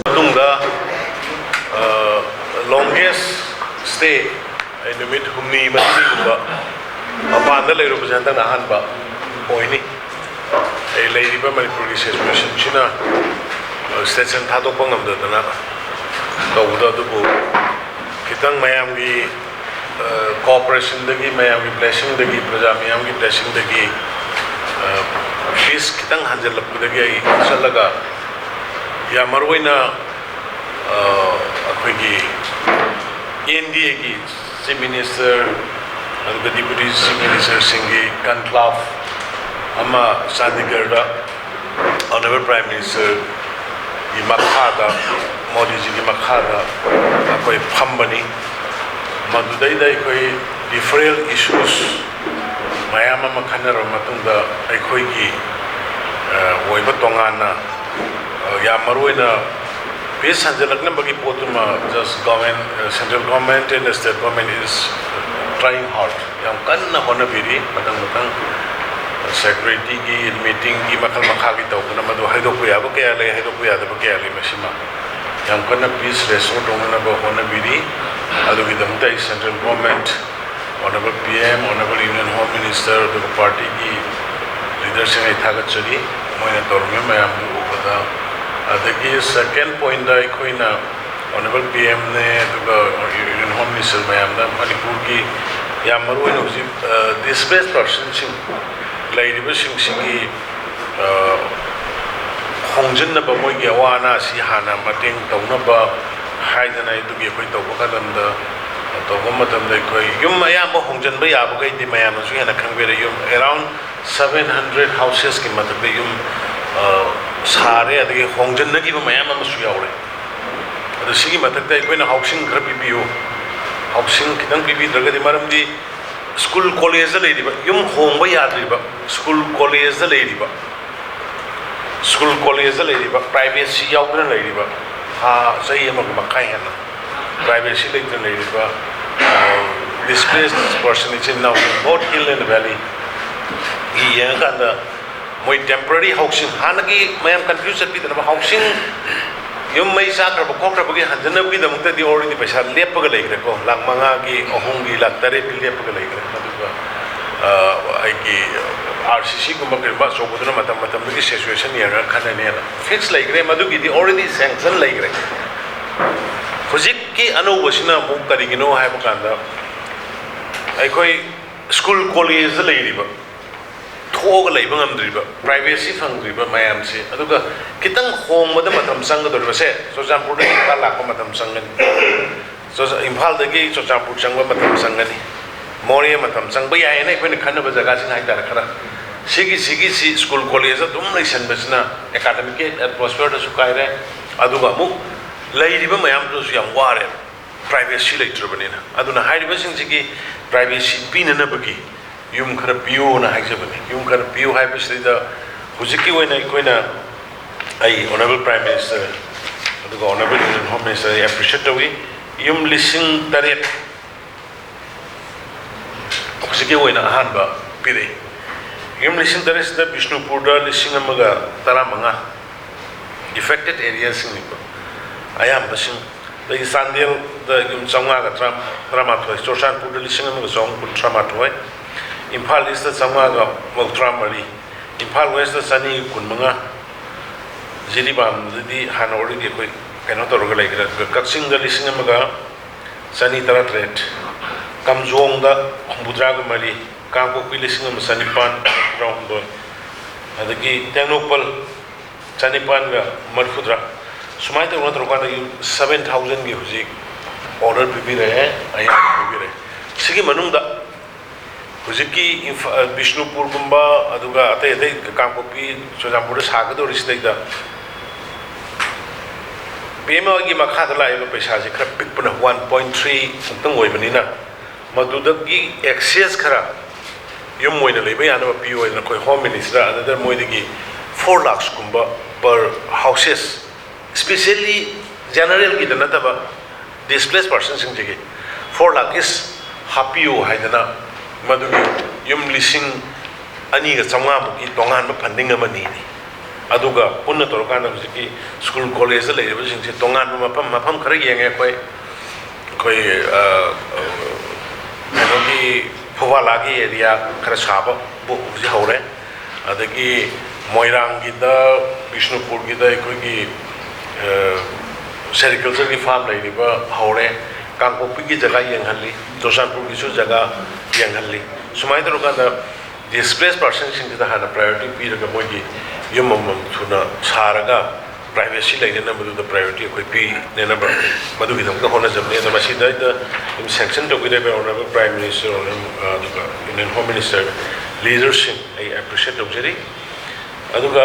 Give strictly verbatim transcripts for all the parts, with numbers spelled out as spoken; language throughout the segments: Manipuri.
ꯃꯇꯨꯡꯗ, ꯑ, longest stay ꯑꯩ ꯅꯨꯃꯤꯠ ꯍꯨꯝꯅꯤ ꯃꯔꯤꯅꯤꯒꯨꯝꯕ ꯃꯄꯥꯟꯗ ꯂꯩꯔꯨꯕꯁꯦ ꯍꯟꯗꯛꯅ ꯑꯍꯥꯟꯕ ꯑꯣꯏꯅꯤ꯫ ꯑꯩ ꯂꯩꯔꯤꯕ ꯃꯅꯤꯄꯨꯔꯒꯤ situationꯁꯤꯅ, ꯑ, station ꯊꯥꯗꯣꯛꯄ ꯉꯝꯗꯗꯅ ꯇꯧꯕꯗ, ꯑꯗꯨꯕꯨ ꯈꯤꯇꯪ ꯃꯌꯥꯝꯒꯤ, ꯑ, cooperationꯗꯒꯤ, ꯃꯌꯥꯝꯒꯤ blessingꯗꯒꯤ, ꯄ꯭ꯔꯖꯥ ꯃꯌꯥꯝꯒꯤ blessingꯗꯒꯤ, ꯑ, fees ꯈꯤꯇꯪ ꯍꯟꯖꯤꯜꯂꯛꯄꯗꯒꯤ ꯑꯩ ꯆꯠꯂꯒ, ꯌꯥꯝ ꯃꯔꯨ ꯑꯣꯏꯅ, ꯑ, ꯑꯩꯈꯣꯏꯒꯤ NDAꯒꯤ Chief Minister, ꯑꯗꯨꯒ Deputy Chief Ministerꯁꯤꯡꯒꯤ conclave ꯑꯃ ꯆꯥꯟꯗꯤꯒꯔꯗ Honourable Prime Ministerꯒꯤ ꯃꯈꯥꯗ, ꯃꯣꯗꯤꯖꯤꯒꯤ ꯃꯈꯥꯗ ꯑꯩꯈꯣꯏ ꯐꯝꯕꯅꯤ꯫ ꯃꯗꯨꯗꯩꯗ ꯑꯩꯈꯣꯏ different issues ꯃꯌꯥꯝ ꯑꯃ ꯈꯟꯅꯔꯕ ꯃꯇꯨꯡꯗ ꯑꯩꯈꯣꯏꯒꯤ, ꯑ, ꯑꯣꯏꯕ ꯇꯣꯉꯥꯟꯅ, ꯑ, ꯌꯥꯝ ꯃꯔꯨ ꯑꯣꯏꯅ fees ꯍꯟꯖꯤꯜꯂꯛꯅꯕꯒꯤ ꯄꯣꯠꯇꯨꯃ just government, ꯑ, central government and state government is trying hard꯫ ꯌꯥꯝ ꯀꯟꯅ ꯍꯣꯠꯅꯕꯤꯔꯤ꯫ ꯃꯊꯪ ꯃꯊꯪ securityꯒꯤ meetingꯒꯤ ꯃꯈꯜ ꯃꯈꯥꯒꯤ ꯇꯧꯗꯅ ꯃꯗꯨ ꯍꯥꯏꯗꯣꯛꯄ ꯌꯥꯕ ꯀꯌꯥ ꯂꯩ, ꯍꯥꯏꯗꯣꯛꯄ ꯌꯥꯗꯕ ꯀꯌꯥ ꯂꯩ꯫ ꯃꯁꯤꯃ ꯌꯥꯝ ꯀꯟꯅ peace restore ꯇꯧꯅꯅꯕ ꯍꯣꯠꯅꯕꯤꯔꯤ꯫ ꯑꯗꯨꯒꯤꯗꯃꯛꯇ ꯑꯩ central government, Honourable PM, Honourable Union Home Minister, ꯑꯗꯨꯒ partyꯒꯤ leaderꯁꯤꯡ ꯑꯩ ꯊꯥꯒꯠꯆꯔꯤ, ꯃꯣꯏꯅ ꯇꯧꯔꯝꯃꯤꯕ ꯃꯌꯥꯝꯗꯨ ꯎꯕꯗ꯫ ꯑꯗꯒꯤ second pointꯇ ꯑꯩꯈꯣꯏꯅ Honourable PMꯅꯦ, ꯑꯗꯨꯒ Union Home Minister ꯃꯌꯥꯝꯗ ꯃꯅꯤꯄꯨꯔꯒꯤ ꯌꯥꯝ ꯃꯔꯨ ꯑꯣꯏꯅ ꯍꯧꯖꯤꯛ, ꯑ, displaced personꯁꯤꯡ ꯂꯩꯔꯤꯕꯁꯤꯡꯁꯤꯒꯤ, ꯑ, ꯍꯣꯡꯖꯤꯟꯅꯕ, ꯃꯣꯏꯒꯤ ꯑꯋꯥ ꯑꯅꯥꯁꯤ ꯍꯥꯟꯅ ꯃꯇꯦꯡ ꯇꯧꯅꯕ ꯍꯥꯏꯗꯅ ꯑꯗꯨꯒꯤ ꯑꯩꯈꯣꯏ ꯇꯧꯕ ꯃꯇꯝꯗ, ꯇꯧꯕ ꯃꯇꯝꯗ ꯑꯩꯈꯣꯏ ꯌꯨꯝ ꯑꯌꯥꯝꯕ ꯍꯣꯡꯖꯤꯟꯕ ꯌꯥꯕꯈꯩꯗꯤ ꯃꯌꯥꯝꯅꯁꯨ ꯍꯦꯟꯅ ꯈꯪꯕꯤꯔꯦ꯫ ꯌꯨꯝ around seven hundred housesꯀꯤ ꯃꯊꯛꯇ ꯌꯨꯝ, ꯑ, ꯁꯥꯔꯦ, ꯑꯗꯒꯤ ꯍꯣꯡꯖꯤꯟꯅꯈꯤꯕ ꯃꯌꯥꯝ ꯑꯃꯁꯨ ꯌꯥꯎꯔꯦ꯫ ꯑꯗꯣ ꯁꯤꯒꯤ ꯃꯊꯛꯇ ꯑꯩꯈꯣꯏꯅ housing ꯈꯔ ꯄꯤꯕꯤꯌꯨ, housing ꯈꯤꯇꯪ ꯄꯤꯕꯤꯗ꯭ꯔꯒꯗꯤ, ꯃꯔꯝꯗꯤ school collegeꯇ ꯂꯩꯔꯤꯕ, ꯌꯨꯝ ꯍꯣꯡꯕ ꯌꯥꯗ꯭ꯔꯤꯕ school collegeꯇ ꯂꯩꯔꯤꯕ, school collegeꯇ ꯂꯩꯔꯤꯕ, privacy ꯌꯥꯎꯗꯅ ꯂꯩꯔꯤꯕ, ꯊꯥ ꯆꯍꯤ ꯑꯃꯒ ꯃꯈꯥꯏ ꯍꯦꯟꯅ ꯄ꯭ꯔꯥꯏꯚꯦꯁꯤ ꯂꯩꯇꯅ ꯂꯩꯔꯤꯕ ꯗꯤꯁꯄ꯭ꯂꯦꯁ ꯄꯔꯁꯟ ꯏꯆꯤꯟ ꯏꯅꯥꯎꯁꯤꯡ, both hill and valley ꯒꯤ ꯌꯦꯡꯉꯀꯥꯟꯗ, ꯃꯣꯏ ꯇꯦꯝꯄꯔꯔꯤ ꯍꯥꯎꯁꯤꯡ, ꯍꯥꯟꯅꯒꯤ ꯃꯌꯥꯝ ꯀꯟꯐ꯭ꯌꯨꯁ ꯆꯠꯄꯤꯗꯅꯕ, ꯍꯥꯎꯁꯤꯡ, ꯌꯨꯝ ꯃꯩ ꯆꯥꯈ꯭ꯔꯕ ꯈꯣꯠꯈ꯭ꯔꯕꯒꯤ ꯍꯟꯖꯅꯕꯒꯤꯗꯃꯛꯇꯗꯤ already ꯄꯩꯁꯥ ꯂꯦꯞꯄꯒ ꯂꯩꯈ꯭ꯔꯦꯀꯣ, ꯂꯥꯛ ꯃꯉꯥꯒꯤ, ꯑꯍꯨꯝꯒꯤ, ꯂꯥꯛ ꯇꯔꯦꯠꯀꯤ ꯂꯦꯞꯄꯒ ꯂꯩꯈ꯭ꯔꯦ꯫ ꯑꯗꯨꯒ ꯑꯩꯒꯤ ꯑꯥꯔ ꯁꯤ ꯁꯤꯒꯨꯝꯕ ꯀꯔꯤꯒꯨꯝꯕ ꯑꯆꯧꯕꯗꯨꯅ ꯃꯇꯝ ꯃꯇꯝꯗꯨꯒꯤ ꯁꯤꯆꯨꯋꯦꯁꯟ ꯌꯦꯡꯉꯒ ꯈꯟꯅꯅꯦꯅ ꯐꯤꯛꯁ ꯂꯩꯈ꯭ꯔꯦ, ꯃꯗꯨꯒꯤꯗꯤ already ꯁꯦꯡꯁꯟ ꯂꯩꯈ꯭ꯔꯦ꯫ ꯍꯧꯖꯤꯛꯀꯤ ꯑꯅꯧꯕꯁꯤꯅ ꯑꯃꯨꯛ ꯀꯔꯤꯒꯤꯅꯣ ꯍꯥꯏꯕ ꯀꯥꯟꯗ, ꯑꯩꯈꯣꯏ ꯁ꯭ꯀꯨꯜ ꯀꯣꯂꯦꯖꯇ ꯂꯩꯔꯤꯕ, ꯊꯣꯛꯑꯒ ꯂꯩꯕ ꯉꯝꯗ꯭ꯔꯤꯕ, ꯄ꯭ꯔꯥꯏꯚꯦꯁꯤ ꯐꯪꯗ꯭ꯔꯤꯕ ꯃꯌꯥꯝꯁꯦ, ꯑꯗꯨꯒ ꯈꯤꯇꯪ ꯍꯣꯡꯕꯗ ꯃꯇꯝ ꯆꯪꯒꯗꯧꯔꯤꯕꯁꯦ, ꯆꯨꯔꯆꯥꯟꯄꯨꯔꯗꯒꯤ ꯏꯝꯐꯥꯜ ꯂꯥꯛꯄ ꯃꯇꯝ ꯆꯪꯒꯅꯤ, ꯆꯨꯔꯆꯥ-, ꯏꯝꯐꯥꯜꯗꯒꯤ ꯆꯨꯔꯆꯥꯟꯄꯨꯔ ꯆꯪꯕ ꯃꯇꯝ ꯆꯪꯒꯅꯤ, ꯃꯣꯔꯦ ꯃꯇꯝ ꯆꯪꯕ ꯌꯥꯏꯌꯦꯅ ꯑꯩꯈꯣꯏꯅ ꯈꯟꯅꯕ ꯖꯒꯥꯁꯤꯡ ꯍꯥꯏꯇꯥꯔꯦ꯫ ꯈꯔ ꯁꯤꯒꯤ, ꯁꯤꯒꯤꯁꯤ ꯁ꯭ꯀꯨꯜ ꯀꯣꯂꯦꯖꯇ ꯑꯗꯨꯝ ꯂꯩꯁꯟꯕꯁꯤꯅ ꯑꯦꯀꯥꯗꯃꯤꯛꯀꯤ ꯑꯦꯠꯃꯣꯁꯐꯤꯌꯔꯗꯁꯨ ꯀꯥꯏꯔꯦ, ꯑꯗꯨꯒ ꯑꯃꯨꯛ ꯂꯩꯔꯤꯕ ꯃꯌꯥꯝꯗꯨꯁꯨ ꯌꯥꯝ ꯋꯥꯔꯦ, ꯄ꯭ꯔꯥꯏꯚꯦꯁꯤ ꯂꯩꯇ꯭ꯔꯕꯅꯤꯅ꯫ ꯑꯗꯨꯅ ꯍꯥꯏꯔꯤꯕꯁꯤꯡꯁꯤꯒꯤ ꯄ꯭ꯔꯥꯏꯚꯦꯁꯤ ꯄꯤꯅꯅꯕꯒꯤ ꯌꯨꯝ ꯈꯔ ꯄꯤꯌꯣꯅ ꯍꯥꯏꯖꯕꯅꯤ꯫ ꯌꯨꯝ ꯈꯔ ꯄꯤꯌꯨ ꯍꯥꯏꯕꯁꯤꯗ ꯍꯧꯖꯤꯛꯀꯤ ꯑꯣꯏꯅ ꯑꯩꯈꯣꯏꯅ, ꯑꯩ Honourable Prime Minister ꯑꯗꯨꯒ Honourable Union Home Minister ꯑꯩ ꯑꯦꯄ꯭ꯔꯤꯁꯤꯌꯦꯠ ꯇꯧꯏ꯫ ꯌꯨꯝ ꯂꯤꯁꯤꯡ ꯇꯔꯦꯠ ꯍꯧꯖꯤꯛꯀꯤ ꯑꯣꯏꯅ ꯑꯍꯥꯟꯕ ꯄꯤꯔꯛꯏ꯫ ꯌꯨꯝ ꯂꯤꯁꯤꯡ ꯇꯔꯦꯠꯁꯤꯗ ꯕꯤꯁꯅꯨꯄꯨꯔꯗ ꯂꯤꯁꯤꯡ ꯑꯃꯒ ꯇꯔꯥꯃꯉꯥ, ꯑꯦꯐꯦꯛꯇꯦꯠ ꯑꯦꯔꯤꯌꯥꯁꯤꯡꯅꯤꯀꯣ ꯑꯌꯥꯝꯕꯁꯤꯡ꯫ ꯑꯗꯒꯤ ꯆꯥꯟꯗꯦꯜꯗ ꯌꯨꯝ ꯆꯥꯝꯃꯉꯥꯒ ꯇꯔꯥ-, ꯇꯔꯥꯃꯥꯊꯣꯏ, ꯆꯨꯔꯆꯥꯟꯄꯨꯔꯗ ꯂꯤꯁꯤꯡ ꯑꯃꯒ ꯆꯍꯨꯝ ꯀꯨꯟ ꯇꯔꯥꯃꯥꯊꯣꯏ, ꯏꯝꯐꯥꯜ ꯏꯁꯇ ꯆꯥꯝꯃꯉꯥꯒ ꯃꯧꯗ꯭ꯔꯥ ꯃꯔꯤ, ꯏꯝꯐꯥꯜ ꯋꯦꯁꯇ ꯆꯅꯤ ꯀꯨꯟꯃꯉꯥ, ꯖꯤꯔꯤꯕꯥꯝꯗꯗꯤ ꯍꯥꯟꯅ already ꯑꯩꯈꯣꯏ ꯀꯩꯅꯣ ꯇꯧꯔꯒ ꯂꯩꯈ꯭ꯔꯦ꯫ ꯑꯗꯨꯒ ꯀꯛꯆꯤꯡꯗ ꯂꯤꯁꯤꯡ ꯑꯃꯒ ꯆꯅꯤ ꯇꯔꯥꯇꯔꯦꯠ, ꯀꯥꯝꯖꯣꯡꯗ ꯍꯨꯝꯐꯨꯇꯔꯥꯒ ꯃꯔꯤ, ꯀꯥꯡꯄꯣꯛꯄꯤ ꯂꯤꯁꯤꯡ ꯑꯃ ꯆꯅꯤꯄꯥꯟ ꯇꯔꯥꯍꯨꯝꯗꯣꯏ, ꯑꯗꯒꯤ ꯇꯦꯡꯅꯧꯄꯜ ꯆꯅꯤꯄꯥꯟꯒ ꯃꯔꯤꯐꯨꯇꯔꯥ꯫ ꯁꯨꯃꯥꯏꯅ ꯇꯧꯅ ꯇꯧꯔꯀꯥꯟꯗ ꯌꯨꯝ ꯁꯚꯦꯟ ꯊꯥꯎꯖꯟꯒꯤ ꯍꯧꯖꯤꯛ ꯑꯣꯔꯗꯔ ꯄꯤꯕꯤꯔꯛꯑꯦ, ꯑꯌꯥꯕ ꯄꯤꯕꯤꯔꯛꯑꯦ꯫ ꯁꯤꯒꯤ ꯃꯅꯨꯡꯗ ꯍꯧꯖꯤꯛꯀꯤ ꯏꯝꯐꯥ-, ꯕꯤꯁꯅꯨꯄꯨꯔꯒꯨꯝꯕ, ꯑꯗꯨꯒ ꯑꯇꯩ ꯑꯇꯩ ꯀꯥꯡꯄꯣꯛꯄꯤ, ꯆꯨꯔꯆꯥꯟꯄꯨꯔꯗ ꯁꯥꯒꯗꯧꯔꯤꯁꯤꯗꯩꯗ ꯄꯤ ꯑꯦꯝ ꯑꯦꯜꯒꯤ ꯃꯈꯥꯗ ꯂꯥꯛꯏꯕ ꯄꯩꯁꯥꯁꯦ ꯈꯔ ꯄꯤꯛꯄꯅ, ꯋꯥꯟ ꯄꯣꯏꯟ ꯊ꯭ꯔꯤ ꯃꯨꯛꯇꯪ ꯑꯣꯏꯕꯅꯤꯅ, ꯃꯗꯨꯗꯒꯤ ꯑꯦꯛꯁꯦꯁ ꯈꯔ ꯌꯨꯝ ꯑꯣꯏꯅ ꯂꯩꯕ ꯌꯥꯅꯕ ꯄꯤꯌꯨ ꯍꯥꯏꯗꯅ ꯑꯩꯈꯣꯏ ꯍꯣꯝ ꯃꯤꯅꯤꯁꯇꯔ ꯑꯗꯨꯗ ꯃꯣꯏꯗꯒꯤ ꯐꯣꯔ ꯂꯥꯛꯁꯀꯨꯝꯕ ꯄꯔ ꯍꯥꯎꯁꯦꯁ, ꯏꯁꯄꯤꯁꯦꯜꯂꯤ ꯖꯦꯅꯔꯦꯜꯒꯤꯗ ꯅꯠꯇꯕ, ꯗꯤꯁꯄ꯭ꯂꯦꯁ ꯄꯥꯔꯁꯟꯁꯤꯡꯁꯤꯒꯤ ꯐꯣꯔ ꯂꯥꯛ ꯏꯁ ꯍꯥꯞꯄꯤꯌꯨ ꯍꯥꯏꯗꯅ ꯃꯗꯨꯒꯤ ꯌꯨꯝ ꯂꯤꯁꯤꯡ ꯑꯅꯤꯒ ꯆꯥꯝꯃꯉꯥꯃꯨꯛꯀꯤ ꯇꯣꯉꯥꯟꯕ ꯐꯟꯗꯤꯡ ꯑꯃ ꯅꯤꯔꯤ꯫ ꯑꯗꯨꯒ ꯄꯨꯟꯅ ꯇꯧꯔꯀꯥꯟꯗ ꯍꯧꯖꯤꯛꯀꯤ ꯁ꯭ꯀꯨꯜ ꯀꯣꯂꯦꯖꯇ ꯂꯩꯔꯤꯕꯁꯤꯡꯁꯦ ꯇꯣꯉꯥꯟꯕ ꯃꯐꯝ ꯃꯐꯝ ꯈꯔ ꯌꯦꯡꯉꯦ ꯑꯩꯈꯣꯏ꯫ ꯑꯩꯈꯣꯏ ꯀꯩꯅꯣꯒꯤ ꯐꯨꯕꯥꯂꯥꯒꯤ ꯑꯦꯔꯤꯌꯥ ꯈꯔ ꯁꯥꯕꯕꯨ ꯍꯧꯖꯤꯛ ꯍꯧꯔꯦ꯫ ꯑꯗꯒꯤ ꯃꯣꯏꯔꯥꯡꯒꯤꯗ, ꯕꯤꯁꯅꯨꯄꯨꯔꯒꯤꯗ ꯑꯩꯈꯣꯏꯒꯤ ꯁꯦꯔꯤꯀꯜꯆꯔꯒꯤ ꯐꯥꯔꯝ ꯂꯩꯔꯤꯕ ꯍꯧꯔꯦ꯫ ꯀꯥꯡꯄꯣꯛꯄꯤꯒꯤ ꯖꯒꯥ ꯌꯦꯡꯍꯜꯂꯤ, ꯆꯨꯔꯆꯥꯟꯄꯨꯔꯒꯤꯁꯨ ꯖꯒꯥ ꯌꯦꯡꯍꯜꯂꯤ꯫ ꯁꯨꯃꯥꯏꯅ ꯇꯧꯔꯀꯥꯟꯗ ꯗꯤꯁꯄ꯭ꯂꯦꯁ ꯄꯥꯔꯁꯟꯁꯤꯡꯁꯤꯗ ꯍꯥꯟꯅ ꯄ꯭ꯔꯥꯏꯌꯣꯔꯤꯇꯤ ꯄꯤꯔꯒ ꯃꯣꯏꯒꯤ ꯌꯨꯝ ꯑꯃꯃꯝ ꯊꯨꯅ ꯁꯥꯔꯒ ꯄ꯭ꯔꯥꯏꯚꯦꯁꯤ ꯂꯩꯅꯅꯕꯗꯨꯗ ꯄ꯭ꯔꯥꯏꯌꯣꯔꯤꯇꯤ ꯑꯩꯈꯣꯏ ꯄꯤꯅꯅꯕ ꯃꯗꯨꯒꯤꯗꯃꯛꯇ ꯍꯣꯠꯅꯖꯕꯅꯤ꯫ ꯑꯗꯣ ꯃꯁꯤꯗ ꯑꯩꯅ ꯑꯗꯨꯝ ꯁꯦꯡꯁꯟ ꯇꯧꯕꯤꯔꯤꯕ ꯑꯣꯅꯔꯦꯕꯜ ꯄ꯭ꯔꯥꯏꯝ ꯃꯤꯅꯤꯁꯇꯔ, ꯑꯣꯅꯔꯦꯕꯜ, ꯑꯗꯨꯒ ꯌꯨꯅꯤꯌꯟ ꯍꯣꯝ ꯃꯤꯅꯤꯁꯇꯔ, ꯂꯤꯗꯔꯁꯤꯡ ꯑꯩ ꯑꯦꯄ꯭ꯔꯤꯁꯤꯌꯦꯠ ꯇꯧꯖꯔꯤ꯫ ꯑꯗꯨꯒ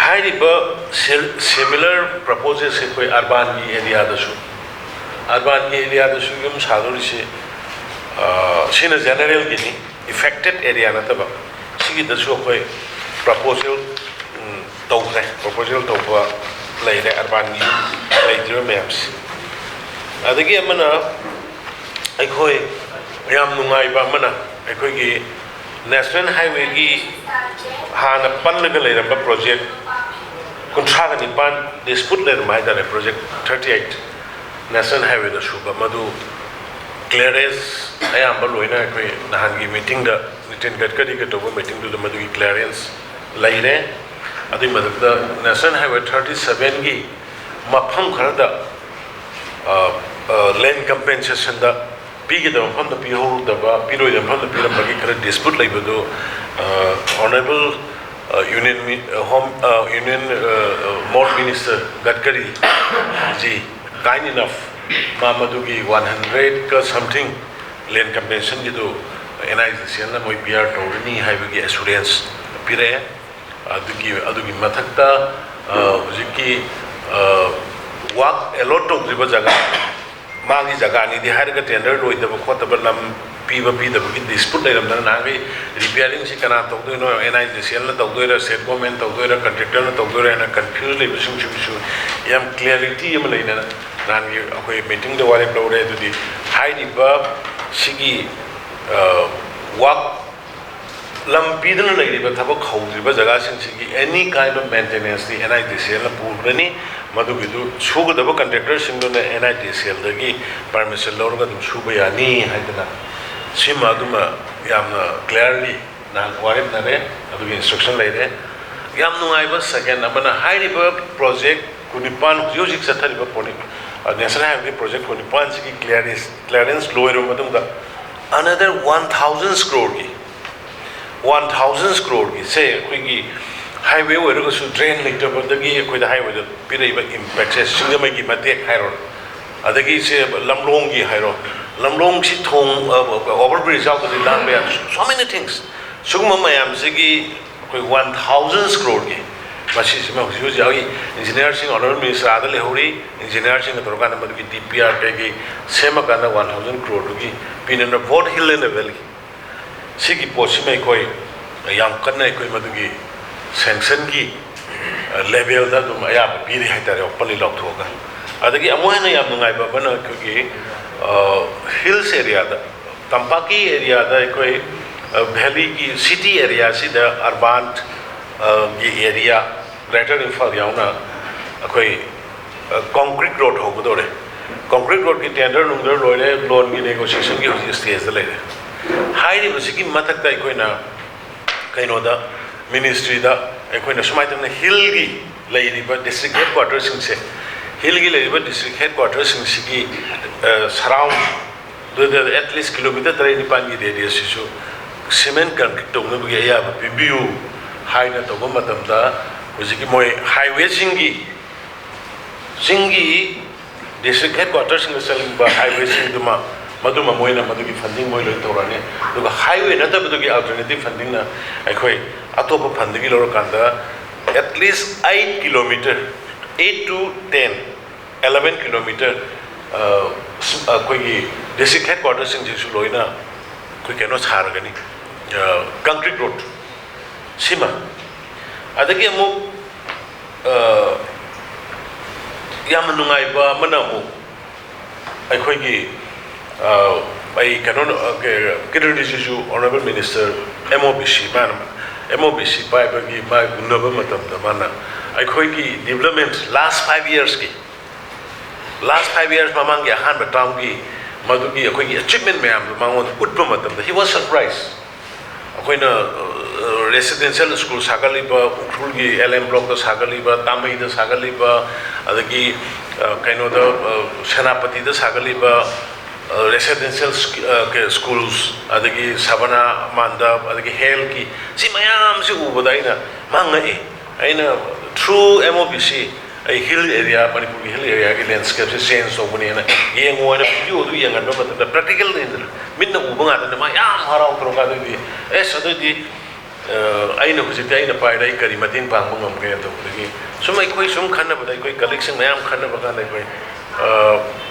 ꯍꯥꯏꯔꯤꯕ ꯁꯤꯃꯤꯂꯔ ꯄ꯭ꯔꯄꯣꯖꯦꯜꯁꯦ ꯑꯩꯈꯣꯏ ꯑꯔꯕꯥꯟꯒꯤ ꯑꯦꯔꯤꯌꯥꯗꯁꯨ, ꯑꯔꯕꯥꯟꯒꯤ ꯑꯦꯔꯤꯌꯥꯗꯁꯨ ꯌꯨꯝ ꯁꯥꯗꯣꯔꯤꯁꯤ ꯁꯤꯅ ꯖꯦꯅꯔꯦꯜꯒꯤꯅꯤ, ꯏꯐꯦꯛꯇꯦꯠ ꯑꯦꯔꯤꯌꯥ ꯅꯠꯇꯕ꯫ ꯁꯤꯒꯤꯗꯁꯨ ꯑꯩꯈꯣꯏ ꯄ꯭ꯔꯄꯣꯖꯦꯜ ꯇꯧꯈ꯭ꯔꯦ, ꯄ꯭ꯔꯄꯣꯖꯦꯜ ꯇꯧꯕ ꯂꯩꯔꯦ ꯑꯔꯕꯥꯟꯒꯤ ꯌꯨꯝ ꯂꯩꯇ꯭ꯔꯤꯕ ꯃꯌꯥꯝꯁꯦ꯫ ꯑꯗꯒꯤ ꯑꯃꯅ ꯑꯩꯈꯣꯏ ꯌꯥꯝ ꯅꯨꯡꯉꯥꯏꯕ ꯑꯃꯅ ꯑꯩꯈꯣꯏꯒꯤ ꯅꯦꯁꯅꯦꯜ ꯍꯥꯏꯋꯦꯒꯤ ꯍꯥꯟꯅ ꯄꯜꯂꯒ ꯂꯩꯔꯝꯕ ꯄ꯭ꯔꯣꯖꯦꯛ ꯀꯨꯟꯊ꯭ꯔꯥꯒ ꯅꯤꯄꯥꯟ ꯗꯤꯁꯄ꯭ꯌꯨꯠ ꯂꯩꯔꯝꯕ ꯍꯥꯏꯇꯥꯔꯦ, ꯄ꯭ꯔꯣꯖꯦꯛ ꯊꯥꯔꯇꯤ ꯑꯩꯠ ꯅꯦꯁꯅꯦꯜ ꯍꯥꯏꯋꯦꯗ ꯁꯨꯕ, ꯃꯗꯨ ꯀ꯭ꯂꯤꯌꯥꯔꯦꯟꯁ ꯑꯌꯥꯝꯕ ꯂꯣꯏꯅ ꯑꯩꯈꯣꯏ ꯅꯍꯥꯟꯒꯤ ꯃꯤꯇꯤꯡꯗ, ꯅꯤꯇꯤꯟ ꯒꯗꯀꯔꯤꯒ ꯇꯧꯕ ꯃꯤꯇꯤꯡꯗꯨꯗ ꯃꯗꯨꯒꯤ ꯀ꯭ꯂꯤꯌꯥꯔꯦꯟꯁ ꯂꯩꯔꯦ꯫ ꯑꯗꯨꯒꯤ ꯃꯊꯛꯇ ꯅꯦꯁꯅꯦꯜ ꯍꯥꯏꯋꯦ ꯊꯥꯔꯇꯤ ꯁꯚꯦꯟꯒꯤ ꯃꯐꯝ ꯈꯔꯗ ꯂꯦꯟ ꯀꯝꯄꯦꯟꯁꯦꯁꯟꯗ ꯄꯤꯒꯗꯕ ꯃꯐꯝꯗ ꯄꯤꯍꯧꯗꯕ, ꯄꯤꯔꯣꯏꯗꯕ ꯃꯐꯝꯗ ꯄꯤꯔꯝꯕꯒꯤ ꯈꯔ ꯗꯤꯁꯄ꯭ꯌꯨꯠ ꯂꯩꯕꯗꯨ ꯑꯣꯅꯔꯦꯕꯜ ꯌꯨꯅꯤꯌꯟ ꯍꯣꯝ ꯌꯨꯅꯤꯌꯟ ꯃꯣꯠ ꯃꯤꯅꯤꯁꯇꯔ ꯒꯗꯀꯔꯤ ꯖꯤ, ꯀꯥꯏꯟ ꯏꯅꯐ, ꯃꯥ ꯃꯗꯨꯒꯤ ꯋꯥꯟ ꯍꯟꯗ꯭ꯔꯦꯗꯀ ꯁꯝꯊꯤꯡ ꯂꯦꯟ ꯀꯝꯄꯦꯟꯁꯟꯒꯤꯗꯨ ꯑꯦꯟ ꯑꯥꯏ ꯖꯤ ꯁꯤ ꯑꯦꯜꯅ ꯃꯣꯏ ꯕꯤꯌꯥꯔ ꯇꯧꯔꯅꯤ ꯍꯥꯏꯕꯒꯤ ꯑꯦꯁꯨꯔꯦꯟꯁ ꯄꯤꯔꯛꯑꯦ꯫ ꯑꯗꯨꯒꯤ ꯑꯗꯨꯒꯤ ꯃꯊꯛꯇ ꯍꯧꯖꯤꯛꯀꯤ ꯋꯥꯛ ꯑꯦꯂꯣꯠ ꯇꯧꯗ꯭ꯔꯤꯕ ꯖꯒꯥ, ꯃꯥꯒꯤ ꯖꯒꯥꯅꯤꯗꯤ ꯍꯥꯏꯔꯒ ꯇꯦꯟꯗꯔ ꯂꯣꯏꯗꯕ ꯈꯣꯠꯇꯕ ꯂꯝ ꯄꯤꯕ ꯄꯤꯗꯕꯒꯤ ꯗꯤꯁꯄ꯭ꯌꯨꯠ ꯂꯩꯔꯝꯗꯅ ꯅꯍꯥꯟꯒꯤ ꯔꯤꯄꯤꯌꯥꯔꯤꯡꯁꯤ ꯀꯅꯥ ꯇꯧꯗꯣꯏꯅꯣ, ꯑꯦꯟ ꯑꯥꯏ ꯗꯤ ꯁꯤ ꯑꯦꯜꯅ ꯇꯧꯗꯣꯏꯔꯥ, ꯁ꯭ꯇꯦꯠ ꯒꯣꯔꯃꯦꯟ ꯇꯧꯗꯣꯏꯔꯥ, ꯀꯟꯇ꯭ꯔꯦꯛꯇꯔꯅ ꯇꯧꯗꯣꯏꯔꯥ ꯍꯥꯏꯅ ꯀꯟꯐ꯭ꯌꯨꯁ ꯂꯩꯕꯁꯤꯡꯁꯤꯁꯨ ꯌꯥꯝ ꯀ꯭ꯂꯤꯌꯥꯔꯤꯇꯤ ꯑꯃ ꯂꯩꯅꯅ ꯅꯍꯥꯟꯒꯤ ꯑꯩꯈꯣꯏ ꯃꯤꯇꯤꯡꯗ ꯋꯥꯔꯦꯞ ꯂꯧꯔꯦ꯫ ꯑꯗꯨꯗꯤ ꯍꯥꯏꯔꯤꯕ ꯁꯤꯒꯤ ꯋꯥꯛ ꯂꯝ ꯄꯤꯗꯨꯅ ꯂꯩꯔꯤꯕ ꯊꯕꯛ ꯍꯧꯗ꯭ꯔꯤꯕ ꯖꯒꯥꯁꯤꯡꯁꯤꯒꯤ any kind of maintenanceꯇꯤ ꯑꯦꯟ ꯑꯥꯏ ꯗꯤ ꯁꯤ ꯑꯦꯜꯅ ꯄꯨꯈ꯭ꯔꯅꯤ꯫ ꯃꯗꯨꯒꯤꯗꯨ ꯁꯨꯒꯗꯕ ꯀꯟꯇ꯭ꯔꯦꯛꯇꯔꯁꯤꯡꯗꯨꯅ ꯑꯦꯟ ꯑꯥꯏ ꯗꯤ ꯁꯤ ꯑꯦꯜꯗꯒꯤ ꯄꯔꯃꯤꯁꯟ ꯂꯧꯔꯒ ꯑꯗꯨꯝ ꯁꯨꯕ ꯌꯥꯅꯤ ꯍꯥꯏꯗꯅ ꯁꯤꯃ ꯑꯗꯨꯃ ꯌꯥꯝꯅ ꯀ꯭ꯂꯤꯌꯥꯔꯂꯤ ꯅꯍꯥꯟ ꯋꯥꯔꯦꯞꯅꯔꯦ꯫ ꯑꯗꯨꯒꯤ ꯏꯟꯁꯇ꯭ꯔꯛꯁꯟ ꯂꯩꯔꯦ꯫ ꯌꯥꯝ ꯅꯨꯡꯉꯥꯏꯕ ꯁꯦꯀꯦꯟ ꯑꯃꯅ ꯍꯥꯏꯔꯤꯕ ꯄ꯭ꯔꯣꯖꯦꯛ ꯀꯨꯟꯅꯤꯄꯥꯟ, ꯍꯧꯖꯤꯛ ꯍꯧꯖꯤꯛ ꯆꯠꯊꯔꯤꯕ ꯅꯦꯁꯅꯦꯜ ꯍꯥꯏꯋꯦꯒꯤ ꯄ꯭ꯔꯣꯖꯦꯛ ꯀꯨꯟꯅꯤꯄꯥꯟꯁꯤꯒꯤ ꯀ꯭ꯂꯤꯌꯥꯔꯦꯟꯁ ꯀ꯭ꯂꯤꯌꯥꯔꯦꯟꯁ ꯂꯣꯏꯔꯕ ꯃꯇꯨꯡꯗ another one thousand crore ꯒꯤ, one thousand crore ꯒꯤꯁꯦ ꯑꯩꯈꯣꯏꯒꯤ ꯍꯥꯏꯋꯦ ꯑꯣꯏꯔꯒꯁꯨ ꯗ꯭ꯔꯦꯟ ꯂꯩꯇꯕꯗꯒꯤ ꯑꯩꯈꯣꯏꯗ ꯍꯥꯏꯋꯦꯗ ꯄꯤꯔꯛꯏꯕ ꯏꯝꯄꯦꯛꯁꯦ, ꯁꯤꯡꯖꯃꯩꯒꯤ ꯃꯇꯦꯛ ꯍꯥꯏꯔꯣ, ꯑꯗꯒꯤ ꯁꯦ ꯂꯝꯂꯣꯡꯒꯤ ꯍꯥꯏꯔꯣ, ꯂꯝꯂꯣꯡꯁꯤ ꯊꯣꯡ, ꯑꯣꯚꯔ ꯕ꯭ꯔꯤꯖ ꯌꯥꯎꯗ꯭ꯔꯗꯤ ꯂꯥꯟꯕ ꯌꯥꯗꯦ꯫ So many things꯫ ꯁꯤꯒꯨꯝꯕ ꯃꯌꯥꯝꯁꯤꯒꯤ ꯑꯩꯈꯣꯏ one thousand crore ꯒꯤ ꯃꯁꯤꯁꯤꯃ ꯍꯧꯖꯤꯛ ꯍꯧꯖꯤꯛ ꯑꯩꯈꯣꯏ ꯏꯟꯖꯤꯅꯤꯌꯥꯔꯁꯤꯡ ꯑꯣꯅꯔꯦꯕꯜ ꯃꯤꯅꯤꯁꯇꯔ ꯑꯥꯗ ꯂꯩꯍꯧꯔꯤ꯫ ꯏꯟꯖꯤꯅꯤꯌꯥꯔꯁꯤꯡꯒ ꯇꯧꯔꯀꯥꯟꯗ ꯃꯗꯨꯒꯤ ꯗꯤ ꯄꯤ ꯑꯥꯔ ꯀꯩꯒꯤ ꯁꯦꯝꯃꯀꯥꯟꯗ one thousand crore ꯗꯨꯒꯤ ꯄꯤꯅꯅꯕ both hill and valley꯫ ꯁꯤꯒꯤ ꯄꯣꯠꯁꯤꯃ ꯑꯩꯈꯣꯏ ꯌꯥꯝ ꯀꯟꯅ ꯑꯩꯈꯣꯏ ꯃꯗꯨꯒꯤ ꯁꯦꯡꯁꯟꯒꯤ ꯂꯦꯚꯦꯜꯗ ꯑꯗꯨꯝ ꯑꯌꯥꯕ ꯄꯤꯔꯤ ꯍꯥꯏꯇꯥꯔꯦ, ꯑꯣꯄꯟꯂꯤ ꯂꯥꯎꯊꯣꯛꯑꯒ꯫ ꯑꯗꯒꯤ ꯑꯃꯨꯛ ꯍꯦꯟꯅ ꯌꯥꯝ ꯅꯨꯡꯉꯥꯏꯕ ꯑꯃꯅ ꯑꯩꯈꯣꯏꯒꯤ ꯍꯤꯜꯁ ꯑꯦꯔꯤꯌꯥꯗ, ꯇꯝꯄꯥꯛꯀꯤ ꯑꯦꯔꯤꯌꯥꯗ ꯑꯩꯈꯣꯏ ꯚꯦꯂꯤꯒꯤ ꯁꯤꯇꯤ ꯑꯦꯔꯤꯌꯥꯁꯤꯗ ꯑꯔꯕꯥꯟ ꯒꯤ ꯑꯦꯔꯤꯌꯥ, ꯒ꯭ꯔꯦꯇꯔ ꯏꯝꯐꯥꯜ ꯌꯥꯎꯅ ꯑꯩꯈꯣꯏ ꯀꯣꯡꯀ꯭ꯔꯤꯠ ꯔꯣꯗ ꯍꯧꯒꯗꯧꯔꯦ꯫ ꯀꯣꯡꯀ꯭ꯔꯤꯠ ꯔꯣꯗꯀꯤ ꯇꯦꯟꯗꯔ ꯅꯨꯡꯗꯔ ꯂꯣꯏꯔꯦ, ꯂꯣꯟꯒꯤ ꯅꯦꯒꯣꯁꯤꯌꯦꯁꯟꯒꯤ ꯍꯧꯖꯤꯛ ꯁ꯭ꯇꯦꯖꯇ ꯂꯩꯔꯦ꯫ ꯍꯥꯏꯔꯤꯕꯁꯤꯒꯤ ꯃꯊꯛꯇ ꯑꯩꯈꯣꯏꯅ ꯀꯩꯅꯣꯗ, ꯃꯤꯅꯤꯁꯇ꯭ꯔꯤꯗ ꯑꯩꯈꯣꯏꯅ ꯁꯨꯃꯥꯏꯅ ꯇꯧꯅ ꯍꯤꯜꯒꯤ ꯂꯩꯔꯤꯕ ꯗꯤꯁꯇ꯭ꯔꯤꯛ ꯍꯦꯗ ꯀ꯭ꯋꯥꯇꯔꯁꯤꯡꯁꯦ, ꯍꯤꯜꯒꯤ ꯂꯩꯔꯤꯕ ꯗꯤꯁꯇ꯭ꯔꯤꯛ ꯍꯦꯗ ꯀ꯭ꯋꯥꯇꯔꯁꯤꯡꯁꯤꯒꯤ ꯁꯔꯥꯎꯟ ꯑꯗꯨꯗ at least ꯀꯤꯂꯣꯃꯤꯇꯔ ꯇꯔꯦꯠ ꯅꯤꯄꯥꯟꯒꯤ ꯔꯦꯗꯤꯌꯁꯁꯤꯁꯨ ꯁꯤꯃꯦꯟ ꯀꯟꯀ꯭ꯔꯤꯠ ꯇꯧꯅꯕꯒꯤ ꯑꯌꯥꯕ ꯄꯤꯕꯤꯌꯨ ꯍꯥꯏꯅ ꯇꯧꯕ ꯃꯇꯝꯗ, ꯍꯧꯖꯤꯛꯀꯤ ꯃꯣꯏ ꯍꯥꯏꯋꯦꯁꯤꯡꯒꯤ, ꯆꯤꯡꯒꯤ ꯗꯤꯁꯇ꯭ꯔꯤꯛ ꯍꯦꯗ ꯀ꯭ꯋꯥꯇꯔꯁꯤꯡꯗ ꯆꯠꯂꯤꯕ ꯍꯥꯏꯋꯦꯁꯤꯡꯗꯨꯃ, ꯃꯗꯨꯃ ꯃꯣꯏꯅ ꯃꯗꯨꯒꯤ ꯐꯟꯗꯤꯡ ꯃꯣꯏ ꯂꯣꯏ ꯇꯧꯔꯛꯑꯅꯤ꯫ ꯑꯗꯨꯒ ꯍꯥꯏꯋꯦ ꯅꯠꯇꯕꯗꯨꯒꯤ ꯑꯜꯇꯔꯅꯦꯇꯤꯞ ꯐꯟꯗꯤꯡꯅ ꯑꯩꯈꯣꯏ ꯑꯇꯣꯞꯄ ꯐꯟꯗꯒꯤ ꯂꯧꯔꯀꯥꯟꯗ at least eight kilometer, eight to ten, eleven kilometer, ꯑꯩꯈꯣꯏꯒꯤ ꯗꯤꯁꯇ꯭ꯔꯤꯛ ꯍꯦꯗ ꯀ꯭ꯋꯥꯇꯔꯁꯤꯡꯁꯤꯁꯨ ꯂꯣꯏꯅ ꯀꯩꯅꯣ ꯁꯥꯔꯒꯅꯤ, concrete road ꯁꯤꯃ꯫ ꯑꯗꯒꯤ ꯑꯃꯨꯛ ꯌꯥꯝꯅ ꯅꯨꯡꯉꯥꯏꯕ ꯑꯃꯅ ꯑꯃꯨꯛ ꯑꯩꯈꯣꯏꯒꯤ ꯑꯩ ꯀꯩꯅꯣ, Kiran ꯔꯤꯖꯤꯖꯨ, Honourable Minister, M O B C, ꯃꯥꯅ M O B C ꯄꯥꯏꯕꯒꯤ ꯃꯥ ꯎꯅꯕ ꯃꯇꯝꯗ ꯃꯥꯅ ꯑꯩꯈꯣꯏꯒꯤ development last five yearsꯀꯤ, last five years ꯃꯃꯥꯡꯒꯤ ꯑꯍꯥꯟꯕ termꯒꯤ ꯃꯗꯨꯒꯤ ꯑꯩꯈꯣꯏꯒꯤ achievement ꯃꯌꯥꯝꯗꯣ ꯃꯉꯣꯟꯗ ꯎꯠꯄ ꯃꯇꯝꯗ he was surprised꯫ ꯑꯩꯈꯣꯏꯅ residential school ꯁꯥꯒꯠꯂꯤꯕ, ꯎꯈ꯭ꯔꯨꯜꯒꯤ L M blockꯇ ꯁꯥꯒꯠꯂꯤꯕ, ꯇꯥꯃꯩꯗ ꯁꯥꯒꯠꯂꯤꯕ, ꯑꯗꯒꯤ ꯀꯩꯅꯣꯗ, ꯁꯦꯅꯥꯄꯇꯤꯗ ꯁꯥꯒꯠꯂꯤꯕ residential schools, ꯑꯗꯒꯤ ꯁꯕꯅꯥ ꯃꯥꯟꯗꯞ, ꯑꯗꯒꯤ healthꯀꯤ, ꯁꯤ ꯃꯌꯥꯝꯁꯤ ꯎꯕꯗ ꯑꯩꯅ ꯃꯥ ꯉꯛꯏ꯫ ꯑꯩꯅ through M O B C ꯑꯩ hill area, ꯃꯅꯤꯄꯨꯔꯒꯤ hill areaꯒꯤ landscapeꯁꯦ change ꯇꯧꯕꯅꯦꯅ ꯌꯦꯡꯉꯣ ꯍꯥꯏꯅ videoꯗꯨ ꯌꯦꯡꯍꯟꯕ ꯃꯇꯝꯗ, practical ꯅꯤꯗꯅ, ꯃꯤꯠꯅ ꯎꯕ ꯉꯥꯛꯇꯅꯦ, ꯃꯥ ꯌꯥꯝ ꯍꯔꯥꯎ ꯇꯧꯔꯒ, ꯑꯗꯨꯗꯤ ꯑꯦꯁ ꯑꯗꯨꯗꯤ ꯑꯩꯅ ꯍꯧꯖꯤꯛꯇꯤ ꯑꯩꯅ ꯄꯥꯏꯔꯦ, ꯑꯩ ꯀꯔꯤ ꯃꯇꯦꯡ ꯄꯥꯡꯕ ꯉꯝꯒꯦ ꯇꯧꯕꯗꯒꯤ ꯁꯨꯝ ꯑꯩꯈꯣꯏ ꯁꯨꯝ ꯈꯟꯅꯕꯗ, ꯑꯩꯈꯣꯏ colleagueꯁꯤꯡ ꯃꯌꯥꯝ ꯈꯟꯅꯕ ꯀꯥꯟꯗ ꯑꯩꯈꯣꯏ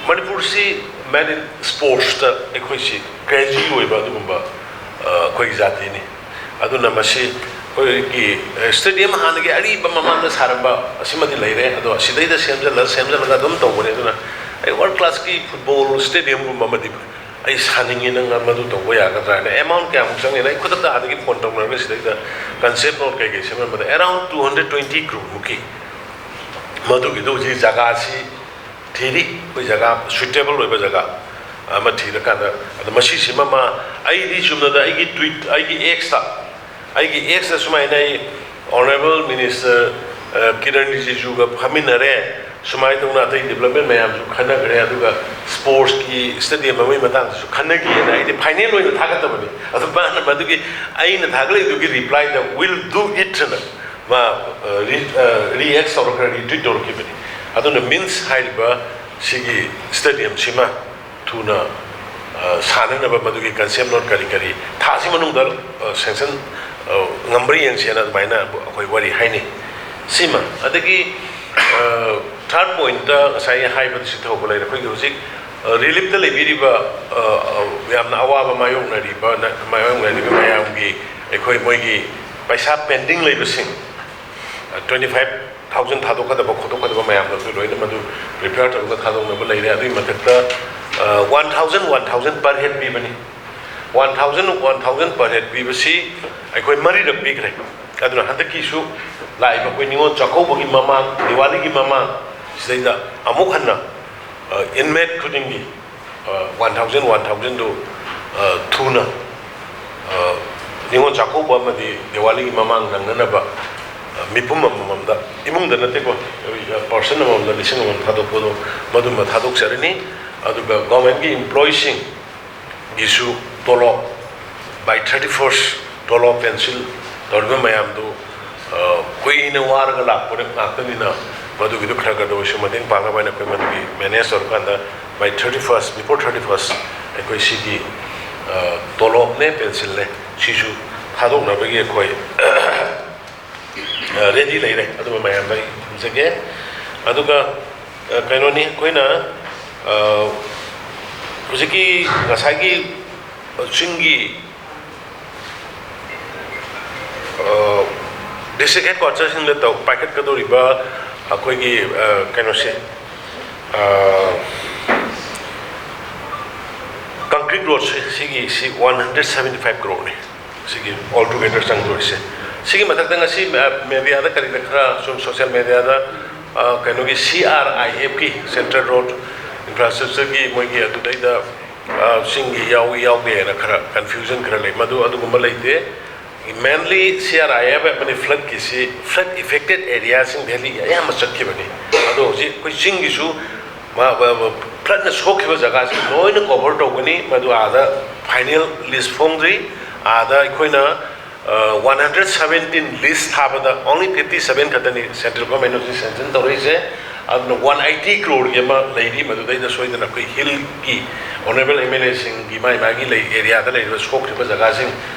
ꯃꯅꯤꯄꯨꯔꯁꯤ ꯃꯦꯟ ꯏꯟ ꯁ꯭ꯄꯣꯔꯠꯁꯇ ꯑꯩꯈꯣꯏꯁꯤ crazy ꯑꯣꯏꯕ ꯑꯗꯨꯒꯨꯝꯕ ꯑꯩꯈꯣꯏꯒꯤ ꯖꯥꯇꯤꯅꯤ꯫ ꯑꯗꯨꯅ ꯃꯁꯤ ꯑꯩꯈꯣꯏꯒꯤ stadium ꯍꯥꯟꯅꯒꯤ ꯑꯔꯤꯕ ꯃꯃꯥꯡꯗ ꯁꯥꯔꯝꯕ ꯑꯁꯤꯃꯗꯤ ꯂꯩꯔꯦ, ꯑꯗꯣ ꯑꯁꯤꯗꯩꯗ ꯁꯦꯝꯖꯜꯂ ꯁꯦꯝꯖꯜꯂꯒ ꯑꯗꯨꯝ ꯇꯧꯕꯅꯦ꯫ ꯑꯗꯨꯅ ꯑꯩ world classꯀꯤ football stadiumꯒꯨꯝꯕ ꯑꯃꯗꯤ ꯑꯩ ꯁꯥꯅꯤꯡꯉꯤ, ꯅꯪ ꯃꯗꯨ ꯇꯧꯕ ꯌꯥꯒꯗ꯭ꯔꯥ ꯍꯥꯏꯅ꯫ Amount ꯀꯌꯥꯃꯨꯛ ꯆꯪꯉꯦꯅ ꯑꯩ ꯈꯨꯗꯛꯇ ꯑꯥꯗꯒꯤ phone ꯇꯧꯅꯔꯒ ꯁꯤꯗꯩꯗ concept note ꯀꯩꯀꯩ ꯁꯦꯝꯃꯝꯕꯗ around two hundred twenty crore ꯃꯨꯛꯀꯤ ꯃꯗꯨꯒꯤꯗꯨ ꯍꯧꯖꯤꯛ ꯖꯒꯥꯁꯤ ꯊꯤꯔꯤ꯫ ꯑꯩꯈꯣꯏ ꯖꯒꯥ suitable ꯑꯣꯏꯕ ꯖꯒꯥ ꯑꯃ ꯊꯤꯔꯀꯥꯟꯗ, ꯑꯗꯣ ꯃꯁꯤꯁꯤꯃ ꯃꯥ, ꯑꯩꯗꯤ ꯆꯨꯝꯅꯗ ꯑꯩꯒꯤ tweet, ꯑꯩꯒꯤ Xꯇ, ꯑꯩꯒꯤ Xꯇ ꯁꯨꯃꯥꯏꯅ ꯑꯩ Honourable Minister ꯀꯤꯔꯟ ꯔꯤꯖꯤꯖꯨꯒ ꯐꯝꯃꯤꯟꯅꯔꯦ, ꯁꯨꯃꯥꯏꯅ ꯇꯧꯅ ꯑꯇꯩ development ꯃꯌꯥꯝꯁꯨ ꯈꯟꯅꯈ꯭ꯔꯦ, ꯑꯗꯨꯒ sportsꯀꯤ stadium ꯑꯃꯒꯤ ꯃꯇꯥꯡꯗꯁꯨ ꯈꯟꯅꯈꯤꯑꯅ ꯑꯩꯗꯤ final ꯑꯣꯏꯅ ꯊꯥꯒꯠꯇꯕꯅꯤ꯫ ꯑꯗꯨ ꯃꯥꯅ ꯃꯗꯨꯒꯤ ꯑꯩꯅ ꯊꯥꯒꯠꯂꯛꯏꯗꯨꯒꯤ replyꯗ "will do it" ꯑꯅ ꯃꯥ react ꯇꯧꯔꯛꯈ꯭ꯔꯦ, retweet ꯇꯧꯔꯛꯈꯤꯕꯅꯤ꯫ ꯑꯗꯨꯅ means ꯍꯥꯏꯔꯤꯕ ꯁꯤꯒꯤ stadiumꯁꯤꯃ ꯊꯨꯅ ꯁꯥꯟꯅꯅꯕ ꯃꯗꯨꯒꯤ concept note ꯀꯔꯤ ꯀꯔꯤ ꯊꯥꯁꯤ ꯃꯅꯨꯡꯗ sanction ꯉꯝꯕ꯭ꯔꯥ ꯌꯦꯡꯁꯦꯅ ꯑꯗꯨꯃꯥꯏꯅ ꯑꯩꯈꯣꯏ ꯋꯥꯔꯤ ꯍꯥꯏꯅꯩ꯫ ꯁꯤꯃ꯫ ꯑꯗꯒꯤ third pointꯇ ꯉꯁꯥꯏ ꯍꯥꯏꯕꯗꯨ ꯁꯤ ꯊꯧꯕ ꯂꯩꯔꯦ꯫ ꯑꯩꯈꯣꯏꯒꯤ ꯍꯧꯖꯤꯛ ꯔꯤꯂꯤꯞꯇ ꯂꯩꯕꯤꯔꯤꯕ, ꯑ, ꯑ, ꯌꯥꯝꯅ ꯑꯋꯥꯕ ꯃꯥꯌꯣꯛꯅꯔꯤꯕ, ꯅ-, ꯃꯥꯌꯣꯛꯅꯔꯤꯕ ꯃꯌꯥꯝꯒꯤ ꯑꯩꯈꯣꯏ ꯃꯣꯏꯒꯤ ꯄꯩꯁꯥ ꯄꯦꯟꯗꯤꯡ ꯂꯩꯕꯁꯤꯡ, ꯇ꯭ꯋꯦꯟꯇꯤ ꯐꯥꯏꯚ ꯊꯥꯎꯖꯟ ꯊꯥꯗꯣꯛꯀꯗꯕ ꯈꯣꯠꯇꯣꯛꯀꯗꯕ ꯃꯌꯥꯝꯗꯁꯨ ꯂꯣꯏꯅ ꯃꯗꯨ ꯄ꯭ꯔꯤꯄꯦꯌꯔ ꯇꯧꯔꯒ ꯊꯥꯗꯣꯛꯅꯕ ꯂꯩꯔꯦ꯫ ꯑꯗꯨꯒꯤ ꯃꯊꯛꯇ, ꯑ, one thousand, one thousand per head ꯄꯤꯕꯅꯤ꯫ One thousand, one thousand per head ꯄꯤꯕꯁꯤ ꯑꯩꯈꯣꯏ ꯃꯔꯤꯔꯛ ꯄꯤꯈ꯭ꯔꯦ꯫ ꯑꯗꯨꯅ ꯍꯟꯗꯛꯀꯤꯁꯨ ꯂꯥꯛꯏꯕ ꯑꯩꯈꯣꯏ ꯅꯤꯉꯣꯜ ꯆꯥꯛꯀꯧꯕꯒꯤ ꯃꯃꯥꯡ, ꯗꯤꯋꯥꯂꯤꯒꯤ ꯃꯃꯥꯡ ꯁꯤꯗꯩꯗ ꯑꯃꯨꯛ ꯍꯟꯅ, ꯑ, ꯏꯟꯃꯦꯠ ꯈꯨꯗꯤꯡꯒꯤ, ꯑ, ꯋꯥꯟ ꯊꯥꯎꯖꯟ, ꯋꯥꯟ ꯊꯥꯎꯖꯟꯗꯨ, ꯑ, ꯊꯨꯅ, ꯑ, ꯅꯤꯉꯣꯜ ꯆꯥꯛꯀꯧꯕ ꯑꯃꯗꯤ ꯗꯤꯋꯥꯂꯤꯒꯤ ꯃꯃꯥꯡ ꯅꯪꯅꯅꯕ, ꯑ, ꯃꯤꯄꯨꯝ ꯑꯃꯃꯝꯗ, ꯏꯃꯨꯡꯗ ꯅꯠꯇꯦꯀꯣ, ꯄꯔꯁꯟ ꯑꯃꯃꯝꯗ ꯂꯤꯁꯤꯡ ꯑꯃꯃꯝ ꯊꯥꯗꯣꯛꯄꯗꯣ ꯃꯗꯨꯃ ꯊꯥꯗꯣꯛꯆꯔꯅꯤ꯫ ꯑꯗꯨꯒ ꯒꯣꯔꯃꯦꯟꯒꯤ ꯏꯝꯄ꯭ꯂꯣꯌꯤꯁꯤꯡ ꯒꯤꯁꯨ ꯇꯣꯂꯣꯞ by thirty first ꯇꯣꯂꯣꯞ ꯄꯦꯟꯁꯤꯜ ꯇꯧꯔꯤꯕ ꯃꯌꯥꯝꯗꯨ, ꯑ, ꯀꯨꯏꯅ ꯋꯥꯔꯒ ꯂꯥꯛꯄ ꯉꯥꯛꯇꯅꯤꯅ ꯃꯗꯨꯒꯤꯗꯨ ꯈꯔ ꯈꯔꯗ ꯑꯣꯏꯔꯁꯨ ꯃꯇꯦꯡ ꯄꯥꯡꯅꯕ ꯍꯥꯏꯅ ꯑꯩꯈꯣꯏ ꯃꯗꯨꯒꯤ ꯃꯦꯅꯦꯖ ꯇꯧꯔꯀꯥꯟꯗ by thirty first, before thirty first, ꯑꯩꯈꯣꯏ ꯁꯤꯒꯤ, ꯑ, ꯇꯣꯂꯣꯞꯅꯦ ꯄꯦꯟꯁꯤꯜꯅꯦ ꯁꯤꯁꯨ ꯊꯥꯗꯣꯛꯅꯕꯒꯤ ꯑꯩꯈꯣꯏ ꯑ, ꯔꯦꯗꯤ ꯂꯩꯔꯦ꯫ ꯑꯗꯨꯒ ꯃꯌꯥꯝꯗ ꯑꯩ ꯊꯝꯖꯒꯦ꯫ ꯑꯗꯨꯒ, ꯑ, ꯀꯩꯅꯣꯅꯤ, ꯑꯩꯈꯣꯏꯅ, ꯑ, ꯍꯧꯖꯤꯛꯀꯤ ꯉꯁꯥꯏꯒꯤ ꯆꯤꯡꯒꯤ, ꯑ, ꯗꯤꯁꯇ꯭ꯔꯤꯛ ꯍꯦꯗ ꯀ꯭ꯋꯥꯇꯔꯁꯤꯡꯗ ꯇꯧ-, ꯄꯥꯏꯈꯠꯀꯗꯧꯔꯤꯕ ꯑꯩꯈꯣꯏꯒꯤ, ꯑ, ꯀꯩꯅꯣꯁꯦ, ꯑ, ꯀꯪꯀ꯭ꯔꯤꯠ ꯔꯣꯗꯁꯦ, ꯁꯤꯒꯤ, ꯁꯤ ꯋꯥꯟ ꯍꯟꯗ꯭ꯔꯦꯠ ꯁꯕꯦꯟꯇꯤ ꯐꯥꯏꯚ ꯀ꯭ꯔꯣꯔꯅꯤ꯫ ꯁꯤꯒꯤ ꯑꯣꯜ ꯇꯨꯒꯦꯗꯔ ꯆꯪꯗꯣꯏꯁꯦ꯫ ꯁꯤꯒꯤ ꯃꯊꯛꯇ ꯉꯁꯤ ꯃꯦ-, ꯃꯦꯗꯤꯌꯥꯗ ꯀꯔꯤꯗ ꯈꯔ ꯁꯨꯝ ꯁꯣꯁꯤꯌꯦꯜ ꯃꯦꯗꯤꯌꯥꯗ, ꯑ, ꯀꯩꯅꯣꯒꯤ ꯁꯤ ꯑꯥꯔ ꯑꯥꯏ ꯑꯦꯐꯀꯤ, ꯁꯦꯟꯇ꯭ꯔꯦꯜ ꯔꯣꯗ ꯏꯟꯐ꯭ꯔꯥꯁ꯭ꯇ꯭ꯔꯛꯆꯔꯒꯤ ꯃꯣꯏꯒꯤ ꯑꯗꯨꯗꯩꯗ, ꯑ, ꯆꯤꯡꯒꯤ ꯌꯥꯎꯏ ꯌꯥꯎꯗꯦ ꯍꯥꯏꯅ ꯈꯔ ꯀꯟꯐ꯭ꯌꯨꯖꯟ ꯈꯔ ꯂꯩ꯫ ꯃꯗꯨ ꯑꯗꯨꯒꯨꯝꯕ ꯂꯩꯇꯦ꯫ ꯃꯦꯟꯂꯤ ꯁꯤ ꯑꯥꯔ ꯑꯥꯏ ꯑꯦꯐ ꯑꯃꯗꯤ ꯐ꯭ꯂꯠꯀꯤꯁꯤ ꯐ꯭ꯂꯠ ꯏꯐꯦꯛꯇꯦꯠ ꯑꯦꯔꯤꯌꯥꯁꯤꯡ ꯚꯦꯂꯤꯒꯤ ꯑꯌꯥꯝꯕ ꯆꯠꯈꯤꯕꯅꯤ꯫ ꯑꯗꯣ ꯍꯧꯖꯤꯛ ꯑꯩꯈꯣꯏ ꯆꯤꯡꯒꯤꯁꯨ ꯃꯥ-, ꯃꯥ-, ꯃꯥ-, ꯐ꯭ꯂꯠꯅ ꯁꯣꯛꯈꯤꯕ ꯖꯒꯥꯁꯤ ꯂꯣꯏꯅ ꯀꯣꯚꯔ ꯇꯧꯒꯅꯤ꯫ ꯃꯗꯨ ꯑꯥꯗ ꯐꯥꯏꯅꯦꯜ ꯂꯤꯁ ꯐꯣꯡꯗ꯭ꯔꯤ꯫ ꯑꯥꯗ ꯑꯩꯈꯣꯏꯅ, ꯑ, ꯋꯥꯟ ꯍꯟꯗ꯭ꯔꯦꯠ ꯁꯕꯦꯟꯇꯤꯟ ꯂꯤꯁ ꯊꯥꯕꯗ ꯑꯣꯡꯂꯤ ꯐꯤꯐꯇꯤ ꯁꯕꯦꯟ ꯈꯛꯇꯅꯤ ꯁꯦꯟꯇ꯭ꯔꯦꯜ ꯒꯣꯔꯃꯦꯟꯅ ꯍꯧꯖꯤꯛ ꯁꯦꯡꯁꯟ ꯇꯧꯔꯛꯏꯁꯦ꯫ ꯑꯗꯨꯅ ꯋꯥꯟ ꯑꯩꯠꯇꯤ ꯀ꯭ꯔꯣꯔꯒꯤ ꯑꯃ ꯂꯩꯔꯤ꯫ ꯃꯗꯨꯗꯩꯗ ꯁꯣꯏꯗꯅ ꯑꯩꯈꯣꯏ ꯍꯤꯜꯒꯤ ꯑꯣꯅꯔꯦꯕꯜ ꯑꯦꯝ ꯑꯦꯜ ꯑꯦꯁꯤꯡꯒꯤ ꯃꯥꯏ ꯃꯥꯒꯤ ꯂꯩ ꯑꯦꯔꯤꯌꯥꯗ ꯂꯩꯔꯤꯕ ꯁꯣꯛꯈꯤꯕ ꯖꯒꯥꯁꯤꯡ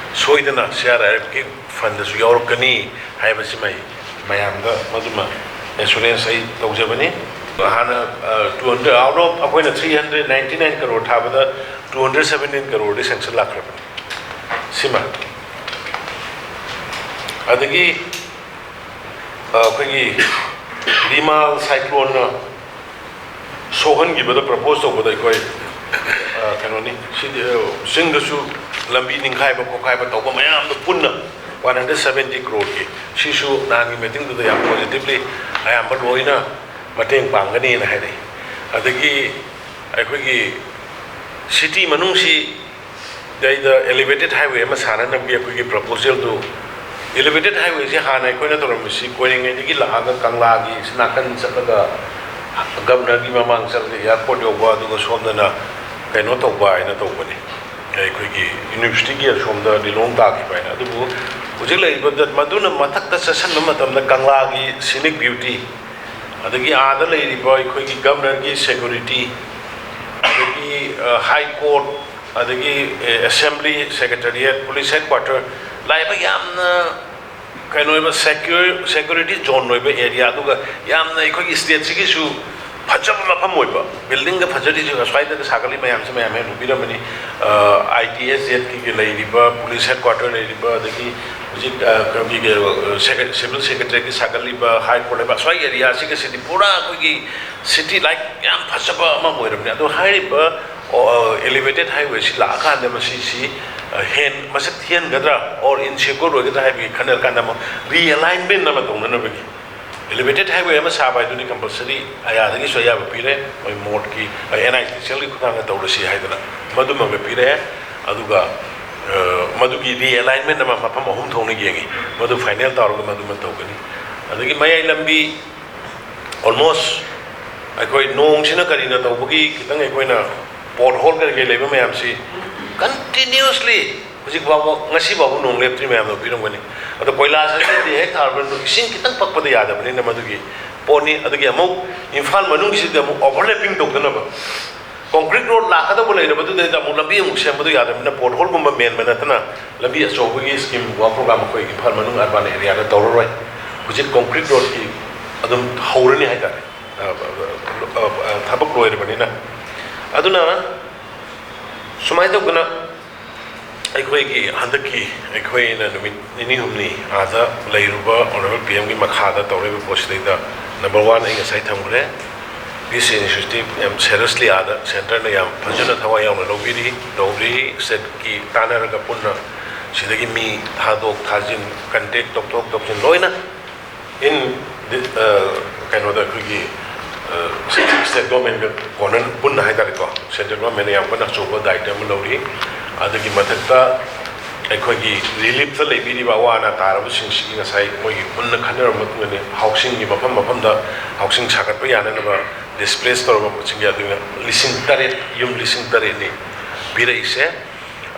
ꯁꯣꯏꯗꯅ ꯁꯤ ꯑꯥꯔ ꯑꯥꯏ ꯑꯦꯐꯀꯤ ꯐꯟꯗꯁꯨ ꯌꯥꯎꯔꯛꯀꯅꯤ ꯍꯥꯏꯕꯁꯤꯃ ꯑꯩ ꯃꯌꯥꯝꯗ ꯃꯗꯨꯃ ꯑꯦꯁꯨꯔꯦꯟꯁ ꯑꯩ ꯇꯧꯖꯕꯅꯤ꯫ ꯍꯥꯟꯅ ꯇꯨ ꯍꯟꯗ꯭ꯔꯦꯠ, ꯑꯥꯎꯠ ꯑꯣꯐ ꯑꯩꯈꯣꯏꯅ three hundred ninety nine crore ꯊꯥꯕꯗ, ꯇꯨ ꯍꯟꯗ꯭ꯔꯦꯠ ꯁꯕꯦꯟꯇꯤꯟ ꯀꯔꯣꯔꯗꯤ ꯁꯦꯡꯁꯟ ꯂꯥꯛꯈ꯭ꯔꯕꯅꯤ꯫ ꯁꯤꯃ꯫ ꯑꯗꯒꯤ ꯑꯩꯈꯣꯏꯒꯤ ꯔꯤꯃꯥꯜ ꯁꯥꯏꯀ꯭ꯂꯣꯟꯅ ꯁꯣꯛꯍꯟꯈꯤꯕꯗ, ꯄ꯭ꯔꯄꯣꯁ ꯇꯧꯕꯗ ꯑꯩꯈꯣꯏ, ꯑ, ꯀꯩꯅꯣꯅꯤ, ꯁꯤꯗꯤ, ꯑ, ꯆꯤꯡꯗꯁꯨ ꯂꯝꯕꯤ ꯅꯤꯡꯈꯥꯏꯕ ꯈꯣꯠꯈꯥꯏꯕ ꯇꯧꯕ ꯃꯌꯥꯝꯗꯣ ꯄꯨꯟꯅ ꯋꯥꯟ ꯍꯟꯗ꯭ꯔꯦꯠ ꯁꯕꯦꯟꯇꯤ ꯀ꯭ꯔꯣꯔꯒꯤ, ꯁꯤꯁꯨ ꯅꯍꯥꯟꯒꯤ ꯃꯤꯇꯤꯡꯗꯨꯗ ꯌꯥꯝ ꯄꯣꯖꯤꯇꯤꯚꯂꯤ ꯑꯌꯥꯝꯕ ꯂꯣꯏꯅ ꯃꯇꯦꯡ ꯄꯥꯡꯒꯅꯤꯅ ꯍꯥꯏꯔꯛꯏ꯫ ꯑꯗꯒꯤ ꯑꯩꯈꯣꯏꯒꯤ ꯁꯤꯇꯤ ꯃꯅꯨꯡꯁꯤ ꯗꯩꯗ ꯑꯦꯂꯤꯚꯦꯇꯦꯠ ꯍꯥꯏꯋꯦ ꯑꯃ ꯁꯥꯅꯅꯕꯒꯤ ꯑꯩꯈꯣꯏꯒꯤ ꯄ꯭ꯔꯄꯣꯖꯦꯜꯗꯨ, ꯑꯦꯂꯤꯚꯦꯇꯦꯠ ꯍꯥꯏꯋꯦꯁꯤ ꯍꯥꯟꯅ ꯑꯩꯈꯣꯏꯅ ꯇꯧꯔꯝꯃꯤꯁꯤ ꯀꯣꯏꯔꯦꯡꯒꯩꯗꯒꯤ ꯂꯥꯛꯑꯒ ꯀꯪꯂꯥꯒꯤ ꯁꯤ ꯅꯥꯀꯟ ꯆꯠꯂꯒ ꯒꯕꯅꯔꯒꯤ ꯃꯃꯥꯡ ꯆꯠꯂꯒ ꯑꯦꯌꯥꯔꯄꯣꯔꯠ ꯌꯧꯕ, ꯑꯗꯨꯒ ꯁꯣꯝꯗꯅ ꯀꯩꯅꯣ ꯇꯧꯕ ꯍꯥꯏꯅ ꯇꯧꯕꯅꯤ, ꯑꯩꯈꯣꯏꯒꯤ ꯌꯨꯅꯤꯚꯔꯁꯤꯇꯤꯒꯤ ꯑꯁꯣꯝꯗ ꯂꯤꯂꯣꯡ ꯇꯥꯈꯤꯕ ꯍꯥꯏꯅ꯫ ꯑꯗꯨꯕꯨ ꯍꯧꯖꯤꯛ ꯂꯩꯔꯤꯕ ꯃꯗꯨꯅ ꯃꯊꯛꯇ ꯆꯠꯁꯤꯟꯕ ꯃꯇꯝꯗ ꯀꯪꯂꯥꯒꯤ ꯁꯤꯅꯤꯛ ꯕ꯭ꯌꯨꯇꯤ, ꯑꯗꯒꯤ ꯑꯥꯗ ꯂꯩꯔꯤꯕ ꯑꯩꯈꯣꯏꯒꯤ ꯒꯕꯅꯔꯒꯤ ꯁꯦꯀ꯭ꯌꯨꯔꯤꯇꯤ, ꯑꯗꯒꯤ, ꯑ, ꯍꯥꯏ ꯀꯣꯔꯠ, ꯑꯗꯒꯤ, ꯑꯦ, ꯑꯦꯁꯦꯝꯕ꯭ꯂꯤ, ꯁꯦꯀ꯭ꯔꯦꯇꯔꯤꯌꯦꯠ, ꯄꯨꯂꯤꯁ ꯍꯦꯗꯀ꯭ꯋꯥꯇꯔ, ꯂꯥꯛꯏꯕ ꯌꯥꯝꯅ ꯀꯩꯅꯣ ꯑꯣꯏꯕ ꯁꯦꯀ꯭ꯌꯨꯔ-, ꯁꯦꯀ꯭ꯌꯨꯔꯤꯇꯤ ꯖꯣꯟ ꯑꯣꯏꯕ ꯑꯦꯔꯤꯌꯥ, ꯑꯗꯨꯒ ꯌꯥꯝꯅ ꯑꯩꯈꯣꯏꯒꯤ ꯁ꯭ꯇꯦꯠꯁꯤꯒꯤꯁꯨ ꯐꯖꯕ ꯃꯐꯝ ꯑꯣꯏꯕ, ꯕꯤꯜꯗꯤꯡꯒ ꯐꯖꯔꯤꯁꯦ ꯑꯁ꯭ꯋꯥꯏꯗꯒ ꯁꯥꯒꯠꯂꯤ ꯃꯌꯥꯝꯁꯦ ꯃꯌꯥꯝ ꯍꯦꯟꯅ ꯎꯕꯤꯔꯝꯃꯅꯤ꯫ ꯑꯥꯏ ꯇꯤ ꯑꯦꯁ ꯖꯦꯠꯀꯤ ꯂꯩꯔꯤꯕ, ꯄꯨꯂꯤꯁ ꯍꯦꯗꯀ꯭ꯋꯥꯇꯔ ꯂꯩꯔꯤꯕ, ꯑꯗꯒꯤ ꯍꯧꯖꯤꯛ, ꯑ, ꯀꯩꯅꯣꯒꯤ, ꯑ, ꯁꯦꯀ꯭ꯔꯦ-, ꯁꯤꯚꯤꯜ ꯁꯦꯀ꯭ꯔꯦꯇꯔꯤꯒꯤ ꯁꯥꯒꯠꯂꯤꯕ, ꯍꯥꯏ ꯀꯣꯔꯠ ꯂꯩꯕ, ꯑꯁ꯭ꯋꯥꯏ ꯑꯦꯔꯤꯌꯥꯁꯤꯒꯁꯤꯗꯤ ꯄꯨꯔꯥ ꯑꯩꯈꯣꯏꯒꯤ ꯁꯤꯇꯤ ꯂꯥꯏꯛ ꯌꯥꯝ ꯐꯖꯕ ꯑꯃ ꯑꯣꯏꯔꯕꯅꯤ꯫ ꯑꯗꯣ ꯍꯥꯏꯔꯤꯕ, ꯑꯣ, ꯑ, ꯑꯦꯂꯤꯚꯦꯇꯦꯠ ꯍꯥꯏꯋꯦꯁꯤ ꯂꯥꯛꯑꯀꯥꯟꯗ ꯃꯁꯤꯁꯤ, ꯑ, ꯍꯦꯟ-, ꯃꯁꯛ ꯊꯤꯍꯟꯒꯗ꯭ꯔꯥ ꯑꯣꯔ ꯏꯟꯁꯦꯀ꯭ꯌꯣꯔ ꯑꯣꯏꯒꯗ꯭ꯔꯥ ꯍꯥꯏꯕꯒꯤ ꯈꯟꯅꯔꯀꯥꯟꯗ ꯑꯃꯨꯛ ꯔꯤꯑꯦꯂꯥꯏꯟꯃꯦꯟ ꯑꯃ ꯇꯧꯅꯅꯕꯒꯤ ꯑꯦꯂꯤꯚꯦꯇꯦꯠ ꯍꯥꯏꯋꯦ ꯑꯃ ꯁꯥꯕ ꯍꯥꯏꯗꯨꯗꯤ ꯀꯝꯄꯜꯁꯔꯤ ꯑꯌꯥꯗꯒꯤꯁꯨ ꯑꯌꯥꯕ ꯄꯤꯔꯦ, ꯃꯣꯏ ꯃꯣꯔꯠꯀꯤ, ꯑꯦꯟ ꯑꯥꯏ ꯇꯤ ꯁꯤ ꯑꯦꯜꯒꯤ ꯈꯨꯠꯊꯥꯡꯗ ꯇꯧꯔꯁꯤ ꯍꯥꯏꯗꯅ ꯃꯗꯨꯃꯒ ꯄꯤꯔꯛꯑꯦ꯫ ꯑꯗꯨꯒ, ꯑ, ꯃꯗꯨꯒꯤ ꯔꯤꯑꯦꯂꯥꯏꯟꯃꯦꯟ ꯑꯃ ꯃꯐꯝ ꯑꯍꯨꯝ ꯊꯣꯛꯅ ꯌꯦꯡꯉꯤ, ꯃꯗꯨ ꯐꯥꯏꯅꯦꯜ ꯇꯧꯔꯒ ꯃꯗꯨꯃ ꯇꯧꯒꯅꯤ꯫ ꯑꯗꯒꯤ ꯃꯌꯥꯏ ꯂꯝꯕꯤ ꯑꯣꯜꯃꯣꯁ ꯑꯩꯈꯣꯏ ꯅꯣꯡꯁꯤꯅ ꯀꯔꯤꯅ ꯇꯧꯕꯒꯤ ꯈꯤꯇꯪ ꯑꯩꯈꯣꯏꯅ ꯄꯣꯠ ꯍꯣꯜ ꯀꯔꯤ ꯀꯔꯤ ꯂꯩꯕ ꯃꯌꯥꯝꯁꯤ ꯀꯟꯇꯤꯅ꯭ꯌꯨꯁꯂꯤ ꯍꯧꯖꯤꯛ ꯐꯥꯎꯕ, ꯉꯁꯤ ꯐꯥꯎꯕ ꯅꯣꯡ ꯂꯦꯞꯇ꯭ꯔꯤ ꯃꯌꯥꯝꯗꯣ ꯄꯤꯔꯝꯒꯅꯤ꯫ ꯑꯗꯣ ꯀꯣꯏꯂꯥꯁ ꯑꯁꯤꯗꯤ ꯍꯦꯛ ꯊꯥꯔꯕ ꯏꯁꯤꯡ ꯈꯤꯇꯪ ꯄꯛꯄꯗ ꯌꯥꯗꯕꯅꯤꯅ ꯃꯗꯨꯒꯤ ꯄꯣꯠꯅꯤ꯫ ꯑꯗꯨꯒꯤ ꯑꯃꯨꯛ ꯏꯝꯐꯥꯜ ꯃꯅꯨꯡꯒꯤꯁꯤꯗ ꯑꯃꯨꯛ ꯑꯣꯚꯔꯂꯦꯄꯤꯡ ꯇꯧꯗꯅꯕ ꯀꯣꯟꯀ꯭ꯔꯤꯠ ꯔꯣꯗ ꯂꯥꯛꯀꯗꯧꯕ ꯂꯩꯔꯕꯗꯨꯗꯩꯗ ꯑꯃꯨꯛ ꯂꯝꯕꯤ ꯑꯃꯨꯛ ꯁꯦꯝꯕꯗꯣ ꯌꯥꯗꯕꯅꯤꯅ ꯄꯣꯠ ꯍꯣꯜꯒꯨꯝꯕ ꯃꯦꯟꯕ ꯅꯠꯇꯅ ꯂꯝꯕꯤ ꯑꯆꯧꯕꯒꯤ ꯁ꯭ꯀꯤꯝ ꯋꯥꯔꯛ ꯄ꯭ꯔꯣꯒ꯭ꯔꯥꯝ ꯑꯩꯈꯣꯏ ꯏꯝꯐꯥꯜ ꯃꯅꯨꯡ ꯑꯔꯕꯥꯟ ꯑꯦꯔꯤꯌꯥꯗ ꯇꯧꯔꯔꯣꯏ꯫ ꯍꯧꯖꯤꯛ ꯀꯣꯟꯀ꯭ꯔꯤꯠ ꯔꯣꯗꯀꯤ ꯑꯗꯨꯝ ꯍꯧꯔꯅꯤ ꯍꯥꯏꯇꯥꯔꯦ꯫ ꯊꯕꯛ ꯂꯣꯏꯔꯕꯅꯤꯅ꯫ ꯑꯗꯨꯅ ꯁꯨꯃꯥꯏꯅ ꯇꯧꯗꯅ ꯑꯩꯈꯣꯏꯒꯤ ꯍꯟꯗꯛꯀꯤ ꯑꯩꯈꯣꯏꯅ ꯅꯨꯃꯤꯠ ꯅꯤꯅꯤ ꯍꯨꯝꯅꯤ ꯑꯥꯗ ꯂꯩꯔꯨꯕ ꯑꯣꯅꯔꯦꯕꯜ ꯄꯤ ꯑꯦꯝꯒꯤ ꯃꯈꯥꯗ ꯇꯧꯔꯤꯕ ꯄꯣꯠꯁꯤꯗꯩꯗ number one ꯑꯩ ꯉꯁꯥꯏ ꯊꯝꯈ꯭ꯔꯦ꯫ Peace initiative ꯌꯥꯝ seriously ꯑꯥꯗ centreꯅ ꯌꯥꯝ ꯐꯖꯅ ꯊꯋꯥꯏ ꯌꯥꯎꯅ ꯂꯧꯕꯤꯔꯤ꯫ ꯇꯧꯔꯤ stateꯀꯤ ꯇꯥꯟꯅꯔꯒ ꯄꯨꯟꯅ ꯁꯤꯗꯒꯤ ꯃꯤ ꯊꯥꯗꯣꯛ ꯊꯥꯖꯤꯟ, contact ꯇꯧꯊꯣꯛ ꯇꯧꯁꯤꯟ ꯂꯣꯏꯅ in the, ꯀꯩꯅꯣꯗ ꯑꯩꯈꯣꯏꯒꯤ state governmentꯒ ꯀꯣꯟꯅ ꯄꯨꯟꯅ ꯍꯥꯏꯇꯥꯔꯦꯀꯣ, central governmentꯅ ꯌꯥꯝ ꯀꯟꯅ ꯑꯆꯧꯕ ꯗꯥꯏꯇ ꯑꯃ ꯂꯧꯔꯤ꯫ ꯑꯗꯨꯒꯤ ꯃꯊꯛꯇ ꯑꯩꯈꯣꯏꯒꯤ reliefꯇ ꯂꯩꯕꯤꯔꯤꯕ ꯑꯋꯥ ꯑꯅꯥ ꯇꯥꯔꯕꯁꯤꯡꯁꯤꯒꯤ ꯉꯁꯥꯏ ꯃꯣꯏꯒꯤ ꯃꯨꯟꯅ ꯈꯟꯅꯔꯕ ꯃꯇꯨꯡꯗꯅꯤ housingꯒꯤ ꯃꯐꯝ ꯃꯐꯝꯗ housing ꯁꯥꯒꯠꯄ ꯌꯥꯅꯅꯕ displace ꯇꯧꯔꯕꯁꯤꯡꯒꯤ ꯑꯗꯨꯅ ꯂꯤꯁꯤꯡ ꯇꯔꯦꯠ, ꯌꯨꯝ ꯂꯤꯁꯤꯡ ꯇꯔꯦꯠꯅꯤ ꯄꯤꯔꯛꯏꯁꯦ꯫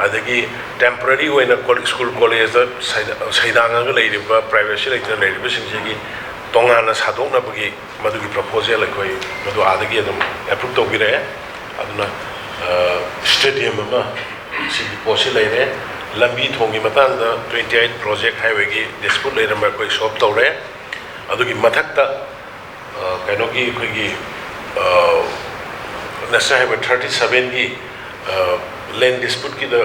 ꯑꯗꯒꯤ temporary ꯑꯣꯏꯅ ꯀꯣ-, ꯁ꯭ꯀꯨꯜ ꯀꯣꯂꯦꯖꯇ ꯁꯩꯗꯥ-, ꯁꯩꯗꯥꯡꯉꯒ ꯂꯩꯔꯤꯕ, privacy ꯂꯩꯇꯅ ꯂꯩꯔꯤꯕꯁꯤꯡꯁꯤꯒꯤ ꯇꯣꯉꯥꯟꯅ ꯁꯥꯗꯣꯛꯅꯕꯒꯤ ꯃꯗꯨꯒꯤ proposal ꯑꯩꯈꯣꯏ ꯃꯗꯨ ꯑꯥꯗꯒꯤ ꯑꯗꯨꯝ approve ꯇꯧꯕꯤꯔꯛꯑꯦ꯫ ꯑꯗꯨꯅ stadium ꯑꯃ ꯁꯤꯒꯤ ꯄꯣꯠꯁꯤ ꯂꯩꯔꯦ꯫ ꯂꯝꯕꯤ ꯊꯣꯡꯒꯤ ꯃꯇꯥꯡꯗ twenty eight project highwayꯒꯤ dispute ꯂꯩꯔꯝꯕ ꯑꯩꯈꯣꯏ solve ꯇꯧꯔꯦ꯫ ꯑꯗꯨꯒꯤ ꯃꯊꯛꯇ ꯀꯩꯅꯣꯒꯤ ꯑꯩꯈꯣꯏꯒꯤ National Highway thirty sevenꯒꯤ land disputeꯀꯤꯗ,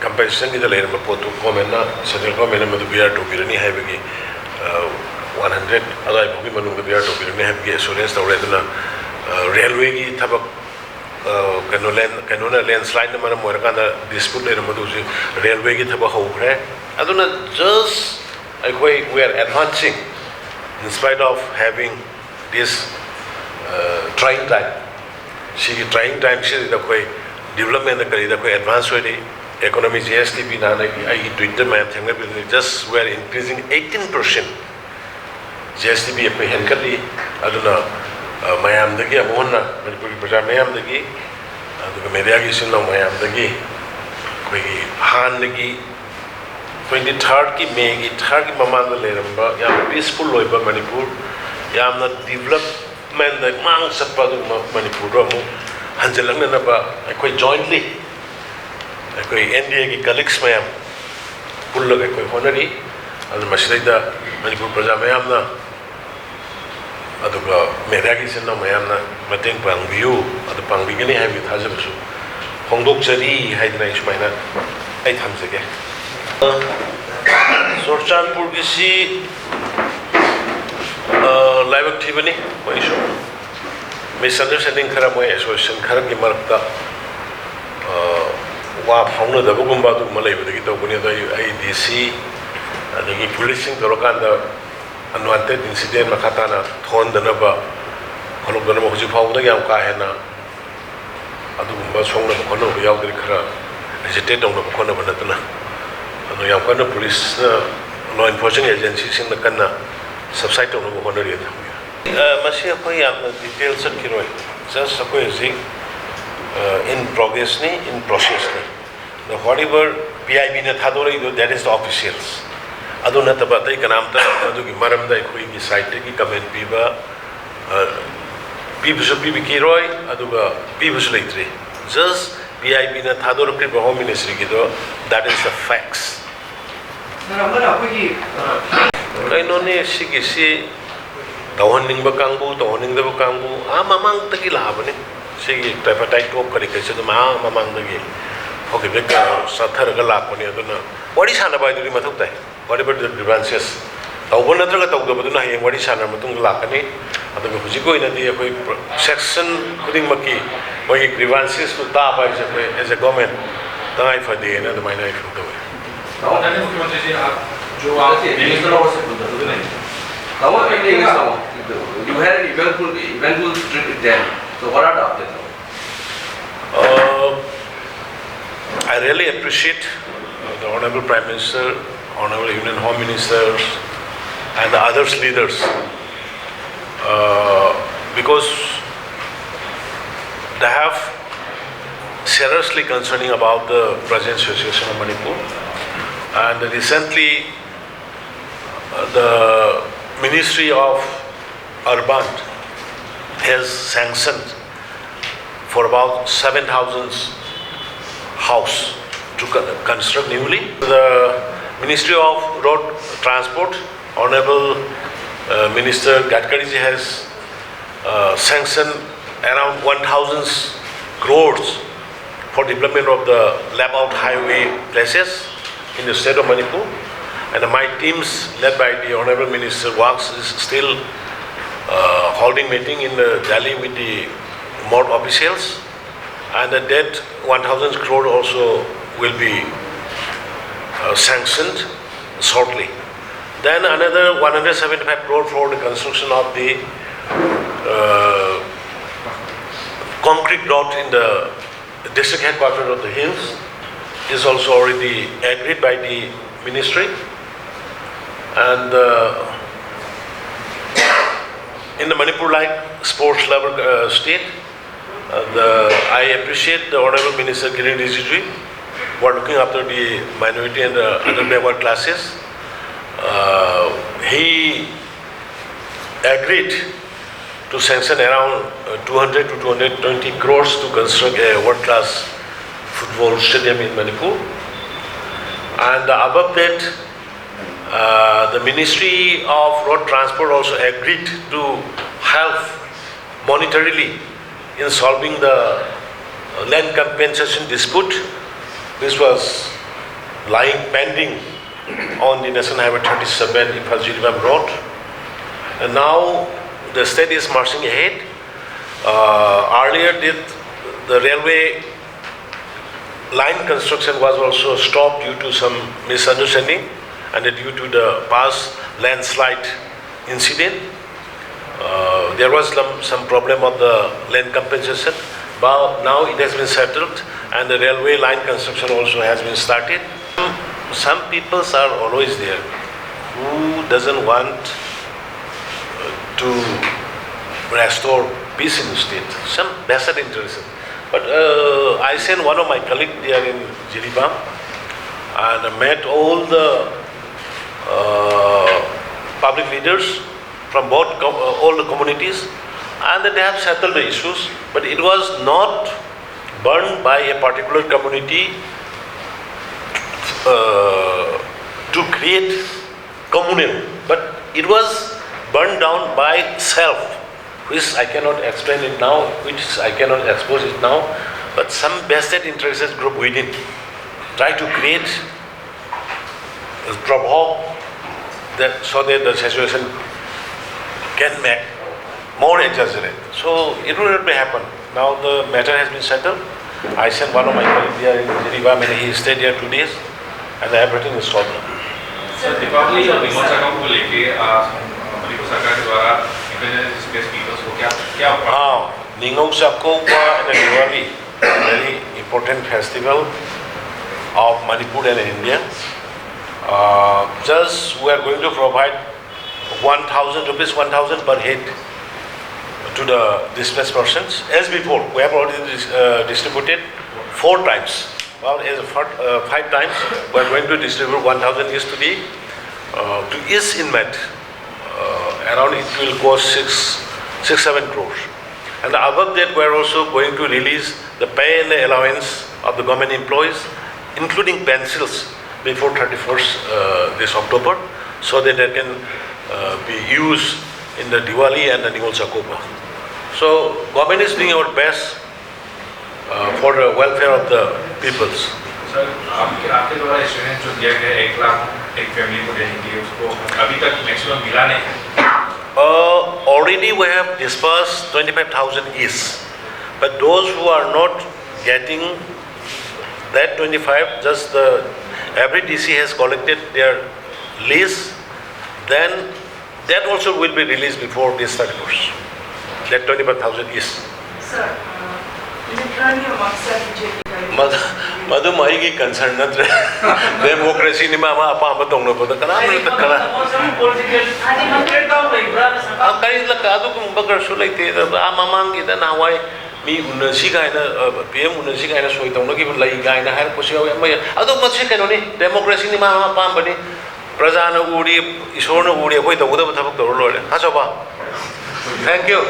compensationꯒꯤꯗ ꯂꯩꯔꯝꯕ ꯄꯣꯠꯇꯨ governmentꯅ, central governmentꯅ ꯃꯗꯨ bear ꯇꯧꯕꯤꯔꯅꯤ ꯍꯥꯏꯕꯒꯤ one hundred ꯑꯗꯨꯋꯥꯏ ꯐꯥꯎꯒꯤ ꯃꯅꯨꯡꯗ bear ꯇꯧꯕꯤꯔꯅꯤ ꯍꯥꯏꯕꯒꯤ assurance ꯇꯧꯔꯦ꯫ ꯑꯗꯨꯅ railwayꯒꯤ ꯊꯕꯛ ꯀꯩꯅꯣ land, ꯀꯩꯅꯣꯅ landslideꯅ ꯃꯔꯝ ꯑꯣꯏꯔꯀꯥꯟꯗ dispute ꯂꯩꯔꯝꯕꯗꯨ ꯍꯧꯖꯤꯛ railwayꯒꯤ ꯊꯕꯛ ꯍꯧꯈ꯭ꯔꯦ꯫ ꯑꯗꯨꯅ just ꯑꯩꯈꯣꯏ we are advancing in spite of having this trying time꯫ ꯁꯤꯒꯤ trying timeꯁꯤꯗ ꯑꯩꯈꯣꯏ developmentꯇ ꯀꯔꯤꯗ ꯑꯩꯈꯣꯏ advance ꯑꯣꯏꯔꯤ꯫ Economy, G S D P ꯅꯍꯥꯟ ꯑꯩꯒꯤ, ꯑꯩꯒꯤ tweetꯇ ꯃꯌꯥꯝ ꯊꯦꯡꯅꯕꯤꯕꯅꯤ, just we are increasing eighteen percent꯫ G S D P ꯑꯩꯈꯣꯏ ꯍꯦꯟꯒꯠꯂꯤ꯫ ꯑꯗꯨꯅ ꯃꯌꯥꯝꯗꯒꯤ ꯑꯃꯨꯛ ꯍꯟꯅ ꯃꯅꯤꯄꯨꯔꯒꯤ ꯄ꯭ꯔꯖꯥ ꯃꯌꯥꯝꯗꯒꯤ, ꯑꯗꯨꯒ mediaꯒꯤ ꯏꯆꯤꯟ ꯏꯅꯥꯎ ꯃꯌꯥꯝꯗꯒꯤ ꯑꯩꯈꯣꯏꯒꯤ ꯍꯥꯟꯅꯒꯤ twenty thirdꯀꯤ Mayꯒꯤ thirdꯀꯤ ꯃꯃꯥꯡꯗ ꯂꯩꯔꯝꯕ ꯌꯥꯝꯅ peaceful ꯑꯣꯏꯕ ꯃꯅꯤꯄꯨꯔ, ꯌꯥꯝꯅ developmentꯗ ꯃꯥꯡ ꯆꯠꯄ ꯑꯗꯨꯒꯨꯝꯕ ꯃꯅꯤꯄꯨꯔꯗꯣ ꯑꯃꯨꯛ ꯍꯟꯖꯤꯜꯂꯛꯅꯅꯕ ꯑꯩꯈꯣꯏ jointly ꯑꯩꯈꯣꯏ N D Aꯒꯤ colleagues ꯃꯌꯥꯝ ꯄꯨꯜꯂꯒ ꯑꯩꯈꯣꯏ ꯍꯣꯠꯅꯔꯤ꯫ ꯑꯗꯨ ꯃꯁꯤꯗꯩꯗ ꯃꯅꯤꯄꯨꯔ ꯄ꯭ꯔꯖꯥ ꯃꯌꯥꯝꯅ ꯑꯗꯨꯒ ꯃꯦꯗꯤꯌꯥꯒꯤ ꯏꯆꯤꯟ ꯏꯅꯥꯎ ꯃꯌꯥꯝꯅ ꯃꯇꯦꯡ ꯄꯥꯡꯕꯤꯌꯨ, ꯑꯗꯨ ꯄꯥꯡꯕꯤꯒꯅꯤ ꯍꯥꯏꯕꯒꯤ ꯊꯥꯖꯕꯁꯨ ꯐꯣꯡꯗꯣꯛꯆꯔꯤ ꯍꯥꯏꯗꯅ ꯑꯩ ꯁꯨꯃꯥꯏꯅ ꯑꯩ ꯊꯝꯖꯒꯦ꯫ ꯆꯨꯔꯆꯥꯟꯄꯨꯔꯒꯤꯁꯤ, ꯑ, ꯂꯥꯏꯕꯛ ꯊꯤꯕꯅꯤ, ꯑꯩꯈꯣꯏꯁꯨ ꯃꯤꯁꯑꯟꯗꯔꯁ꯭ꯇꯦꯟꯗꯤꯡ ꯈꯔ, ꯃꯣꯏ ꯑꯦꯁꯣꯁꯤꯌꯦꯁꯟ ꯈꯔꯒꯤ ꯃꯔꯛꯇ, ꯑ, ꯋꯥ ꯐꯥꯎꯅꯗꯕꯒꯨꯝꯕ ꯑꯗꯨꯒꯨꯝꯕ ꯂꯩꯕꯗꯒꯤ ꯇꯧꯕꯅꯤ꯫ ꯑꯗꯣ ꯑꯩ, ꯑꯩ ꯗꯤ ꯁꯤ ꯑꯗꯒꯤ ꯄꯨꯂꯤꯁꯁꯤꯡ ꯇꯧꯔꯀꯥꯟꯗ ꯑꯟꯋꯥꯟꯇꯦꯗ ꯏꯟꯁꯤꯗꯦꯟ ꯃꯈꯥ ꯇꯥꯅ ꯊꯣꯛꯍꯟꯗꯅꯕ, ꯍꯧꯔꯛꯇꯅꯕ ꯍꯧꯖꯤꯛ ꯐꯥꯎꯕꯗ ꯌꯥꯝ ꯀꯥ ꯍꯦꯟꯅ ꯑꯗꯨꯒꯨꯝꯕ ꯁꯣꯛꯅꯕ ꯈꯣꯠꯅꯕ ꯌꯥꯎꯗ꯭ꯔꯤ, ꯈꯔ ꯑꯦꯖꯤꯇꯦꯠ ꯇꯧꯅꯕ ꯈꯣꯠꯅꯕ ꯅꯠꯇꯅ꯫ ꯑꯗꯣ ꯌꯥꯝ ꯀꯟꯅ ꯄꯨꯂꯤꯁꯅ, ꯂꯣ ꯏꯟꯐꯣꯔꯁꯤꯡ ꯑꯦꯖꯦꯟꯁꯤꯁꯤꯡꯅ ꯀꯟꯅ ꯁꯕꯁꯥꯏꯠ ꯇꯧꯅꯕ ꯍꯣꯠꯅꯔꯤ꯫ ꯑ, ꯃꯁꯤ ꯑꯩꯈꯣꯏ ꯌꯥꯝꯅ ꯗꯤꯇꯦꯜ ꯆꯠꯈꯤꯔꯣꯏ꯫ ꯖꯁ ꯑꯩꯈꯣꯏ ꯍꯧꯖꯤꯛ, ꯑ, in progress ꯅꯤ, in process ꯅꯤ꯫ ꯑꯗꯣ whatever ꯄꯤ ꯑꯥꯏ ꯕꯤꯅ ꯊꯥꯗꯣꯔꯛꯏꯗꯣ, that is the officials꯫ ꯑꯗꯨ ꯅꯠꯇꯕ ꯑꯇꯩ ꯀꯅꯥꯝꯇ ꯑꯗꯨꯒꯤ ꯃꯔꯝꯗ ꯑꯩꯈꯣꯏꯒꯤ ꯁꯥꯏꯠꯇꯒꯤ ꯀꯃꯦꯟ ꯄꯤꯕ, ꯑ, ꯄꯤꯕꯁꯨ ꯄꯤꯕꯤꯈꯤꯔꯣꯏ, ꯑꯗꯨꯒ ꯄꯤꯕꯁꯨ ꯂꯩꯇ꯭ꯔꯤ꯫ ꯖꯁ ꯄꯤ ꯑꯥꯏ ꯕꯤꯅ ꯊꯥꯗꯣꯔꯛꯈ꯭ꯔꯤꯕ ꯍꯣꯝ ꯃꯤꯅꯤꯁꯇ꯭ꯔꯤꯒꯤꯗꯣ, that is the facts꯫ ꯀꯩꯅꯣꯅꯦ, ꯁꯤꯒꯤꯁꯤ ꯇꯧꯍꯟꯅꯤꯡꯕ ꯀꯥꯡꯕꯨ, ꯇꯧꯍꯟꯅꯤꯡꯗꯕ ꯀꯥꯡꯕꯨ, ꯑꯥ ꯃꯃꯥꯡꯗꯒꯤ ꯂꯥꯛꯑꯕꯅꯤ꯫ ꯁꯤꯒꯤ tripartite talk ꯀꯔꯤ ꯀꯔꯤꯁꯦ ꯑꯗꯨꯝ ꯑꯥ ꯃꯃꯥꯡꯗꯒꯤ ꯍꯧꯈꯤꯕꯗꯒꯤ ꯆꯠꯊꯔꯒ ꯂꯥꯛꯄꯅꯤ꯫ ꯑꯗꯨꯅ ꯋꯥꯔꯤ ꯁꯥꯟꯅꯕ ꯍꯥꯏꯗꯨꯗꯤ ꯃꯊꯧ ꯇꯥꯏ꯫ Whatever the grievances, ꯇꯧꯕ ꯅꯠꯇ꯭ꯔꯒ ꯇꯧꯗꯕꯗꯨꯅ ꯍꯌꯦꯡ ꯋꯥꯔꯤ ꯁꯥꯟꯅꯔ ꯃꯇꯨꯡꯗ ꯂꯥꯛꯀꯅꯤ꯫ ꯑꯗꯨꯒ ꯍꯧꯖꯤꯛꯀꯤ ꯑꯣꯏꯅꯗꯤ ꯑꯩꯈꯣꯏ section ꯈꯨꯗꯤꯡꯃꯛꯀꯤ ꯃꯣꯏꯒꯤ grievances ꯇꯨ ꯇꯥꯕ ꯍꯥꯏꯁꯦ ꯑꯩꯈꯣꯏ as a government ꯇꯉꯥꯏ ꯐꯗꯦꯅ ꯑꯗꯨꯃꯥꯏꯅ ꯑꯩ feel ꯇꯧꯋꯤ꯫ रावत ने मुख्यमंत्री जी, आप जो आप देखिए, मिनिस्टर और से बोलते नहीं। रावत ने नहीं, you had an eventful, eventful trip with them. So what are the updates? Uh, I really appreciate, uh, the Honorable Prime Minister, Honorable Union Home Minister, and the others leaders, uh, because they have seriously concerning about the present situation of Manipur. And recently, uh, the Ministry of Urban has sanctioned for about seven thousand house to co-, construct newly. The Ministry of Road Transport, Honorable Uh, Minister Gadkari ji has uh, sanctioned around one thousand crores for development of the lap out highway places in the state of Manipur. And my teams, led by the Honorable Minister Wakes, is still uh, holding meeting in uh, Delhi with the MoRTH officials. And the debt one thousand crore also will be uh, sanctioned shortly. Then another one hundred seventy-five crore for the construction of the uh, concrete road in the district headquarters of the hills is also already agreed by the ministry. And uh, in the Manipur, like sports level uh, state, uh, the, I appreciate the Honorable Minister Kiren Rijiju, who are looking after the minority and uh, other backward classes. Uh, he agreed to sanction around uh, two hundred to two hundred twenty crores to construct a world-class football stadium in Manipur. And above that, uh, the Ministry of Road Transport also agreed to help monetarily in solving the land compensation dispute, which was lying pending on the National Highway thirty-seven Imphal Jiribam Road. And now the state is marching ahead. Uh, earlier, the, the railway line construction was also stopped due to some misunderstanding and due to the past landslide incident. Uh, there was some, some problem of the land compensation, but now it has been settled and the railway line construction also has been started. Some peoples are always there who doesn't want to restore peace in the state. Some vested interests. But uh, I sent one of my colleagues there in Jiribam and met all the uh, public leaders from both com- uh, all the communities, and they have settled the issues. But it was not burned by a particular community uh, to create communal, but it was burned down by self, which I cannot explain it now, which I cannot expose it now, but some vested interested group within try to create a prabhav that, so that the situation can make more exaggerate. So it will not be happen. Now the matter has been settled. I sent one of my colleagues there in Jiribam and he stayed here two days and everything is solved. Sir, Deepawali और निमोत्सव को लेके, आ, मणिपुर सरकार के द्वारा इंडिजिनस डिस्प्लेस पीपल्स को क्या क्या Now, Ningong Chakouba and Diwali, very important festival of Manipur and India. Uh, just we are going to provide one thousand rupees, one thousand per head to the displaced persons. As before, we have already dis- uh, distributed four times. Well, as a fir- uh, five times, we are going to distribute one thousand each to the uh, to each inmate. Uh, around it will cost six, six, seven crores. And above that, we are also going to release the pay and the allowance of the government employees, including pencils, before thirty-first uh, this October, so that they can uh, be used in the Diwali and the Ningol Chakouba. So government is doing our best uh, for the welfare of the peoples. Sir, आपके आपके द्वारा एस्टिमेट जो दिया गया है एक लाख एक फैमिली को देने के लिए, उसको अभी तक मैक्सिमम मिला नहीं। Uh, already we have disbursed twenty-five thousand each, but those who are not getting that twenty-five, just the every D C has collected their list, then that also will be released before this thirty-first. That twenty-five thousand each. Sir, minute ꯈꯔꯅꯤ ꯃꯃꯥꯡ ꯁꯥꯔ ꯕꯤ ꯖꯦ ꯄꯤ ꯃꯗꯨ ꯑꯩꯒꯤ ꯀꯟꯁꯔꯟ ꯅꯠꯇ꯭ꯔꯦ꯫ ꯗꯦꯃꯣꯀ꯭ꯔꯦꯁꯤꯅꯤ, ꯃꯥ ꯃꯥ ꯑꯄꯥꯝꯕ ꯇꯧꯅꯕꯗ ꯀꯅꯥꯝꯇ ꯀꯅꯥ ꯑ, ꯀꯔꯤ ꯂ- ꯑꯗꯨꯒꯨꯝꯕ ꯀꯔꯤꯁꯨ ꯂꯩꯇꯦ꯫ ꯑ, ꯃꯃꯥꯡꯒꯤꯗ ꯅꯍꯥꯟꯋꯥꯏ ꯃꯤ ꯎꯅꯁꯤ ꯀꯥꯏꯅ, ꯄꯤ ꯑꯦꯝ ꯎꯅꯁꯤ ꯀꯥꯏꯅ ꯁꯣꯏ ꯇꯧꯅꯈꯤꯕ ꯂꯩ ꯀꯥꯏꯅ ꯍꯥꯏꯔꯛꯄꯁꯨ ꯌꯥꯎꯋꯤ꯫ ꯑꯃ ꯌꯥ- ꯑꯗꯣ ꯃꯁꯤ ꯀꯩꯅꯣꯅꯤ, ꯗꯦꯃꯣꯀ꯭ꯔꯦꯁꯤꯅꯤ, ꯃꯥ ꯃꯥ ꯑꯄꯥꯝꯕꯅꯤ꯫ ꯄ꯭ꯔꯖꯥꯅ ꯎꯔꯤ, ꯏꯁꯣꯔꯅ ꯎꯔꯤ, ꯑꯩꯈꯣꯏ ꯇꯧꯒꯗꯕ ꯊꯕꯛ ꯇꯧꯔ ꯂꯣꯏꯔꯦ꯫ ꯍꯥ ꯆꯧꯕ? Thank you.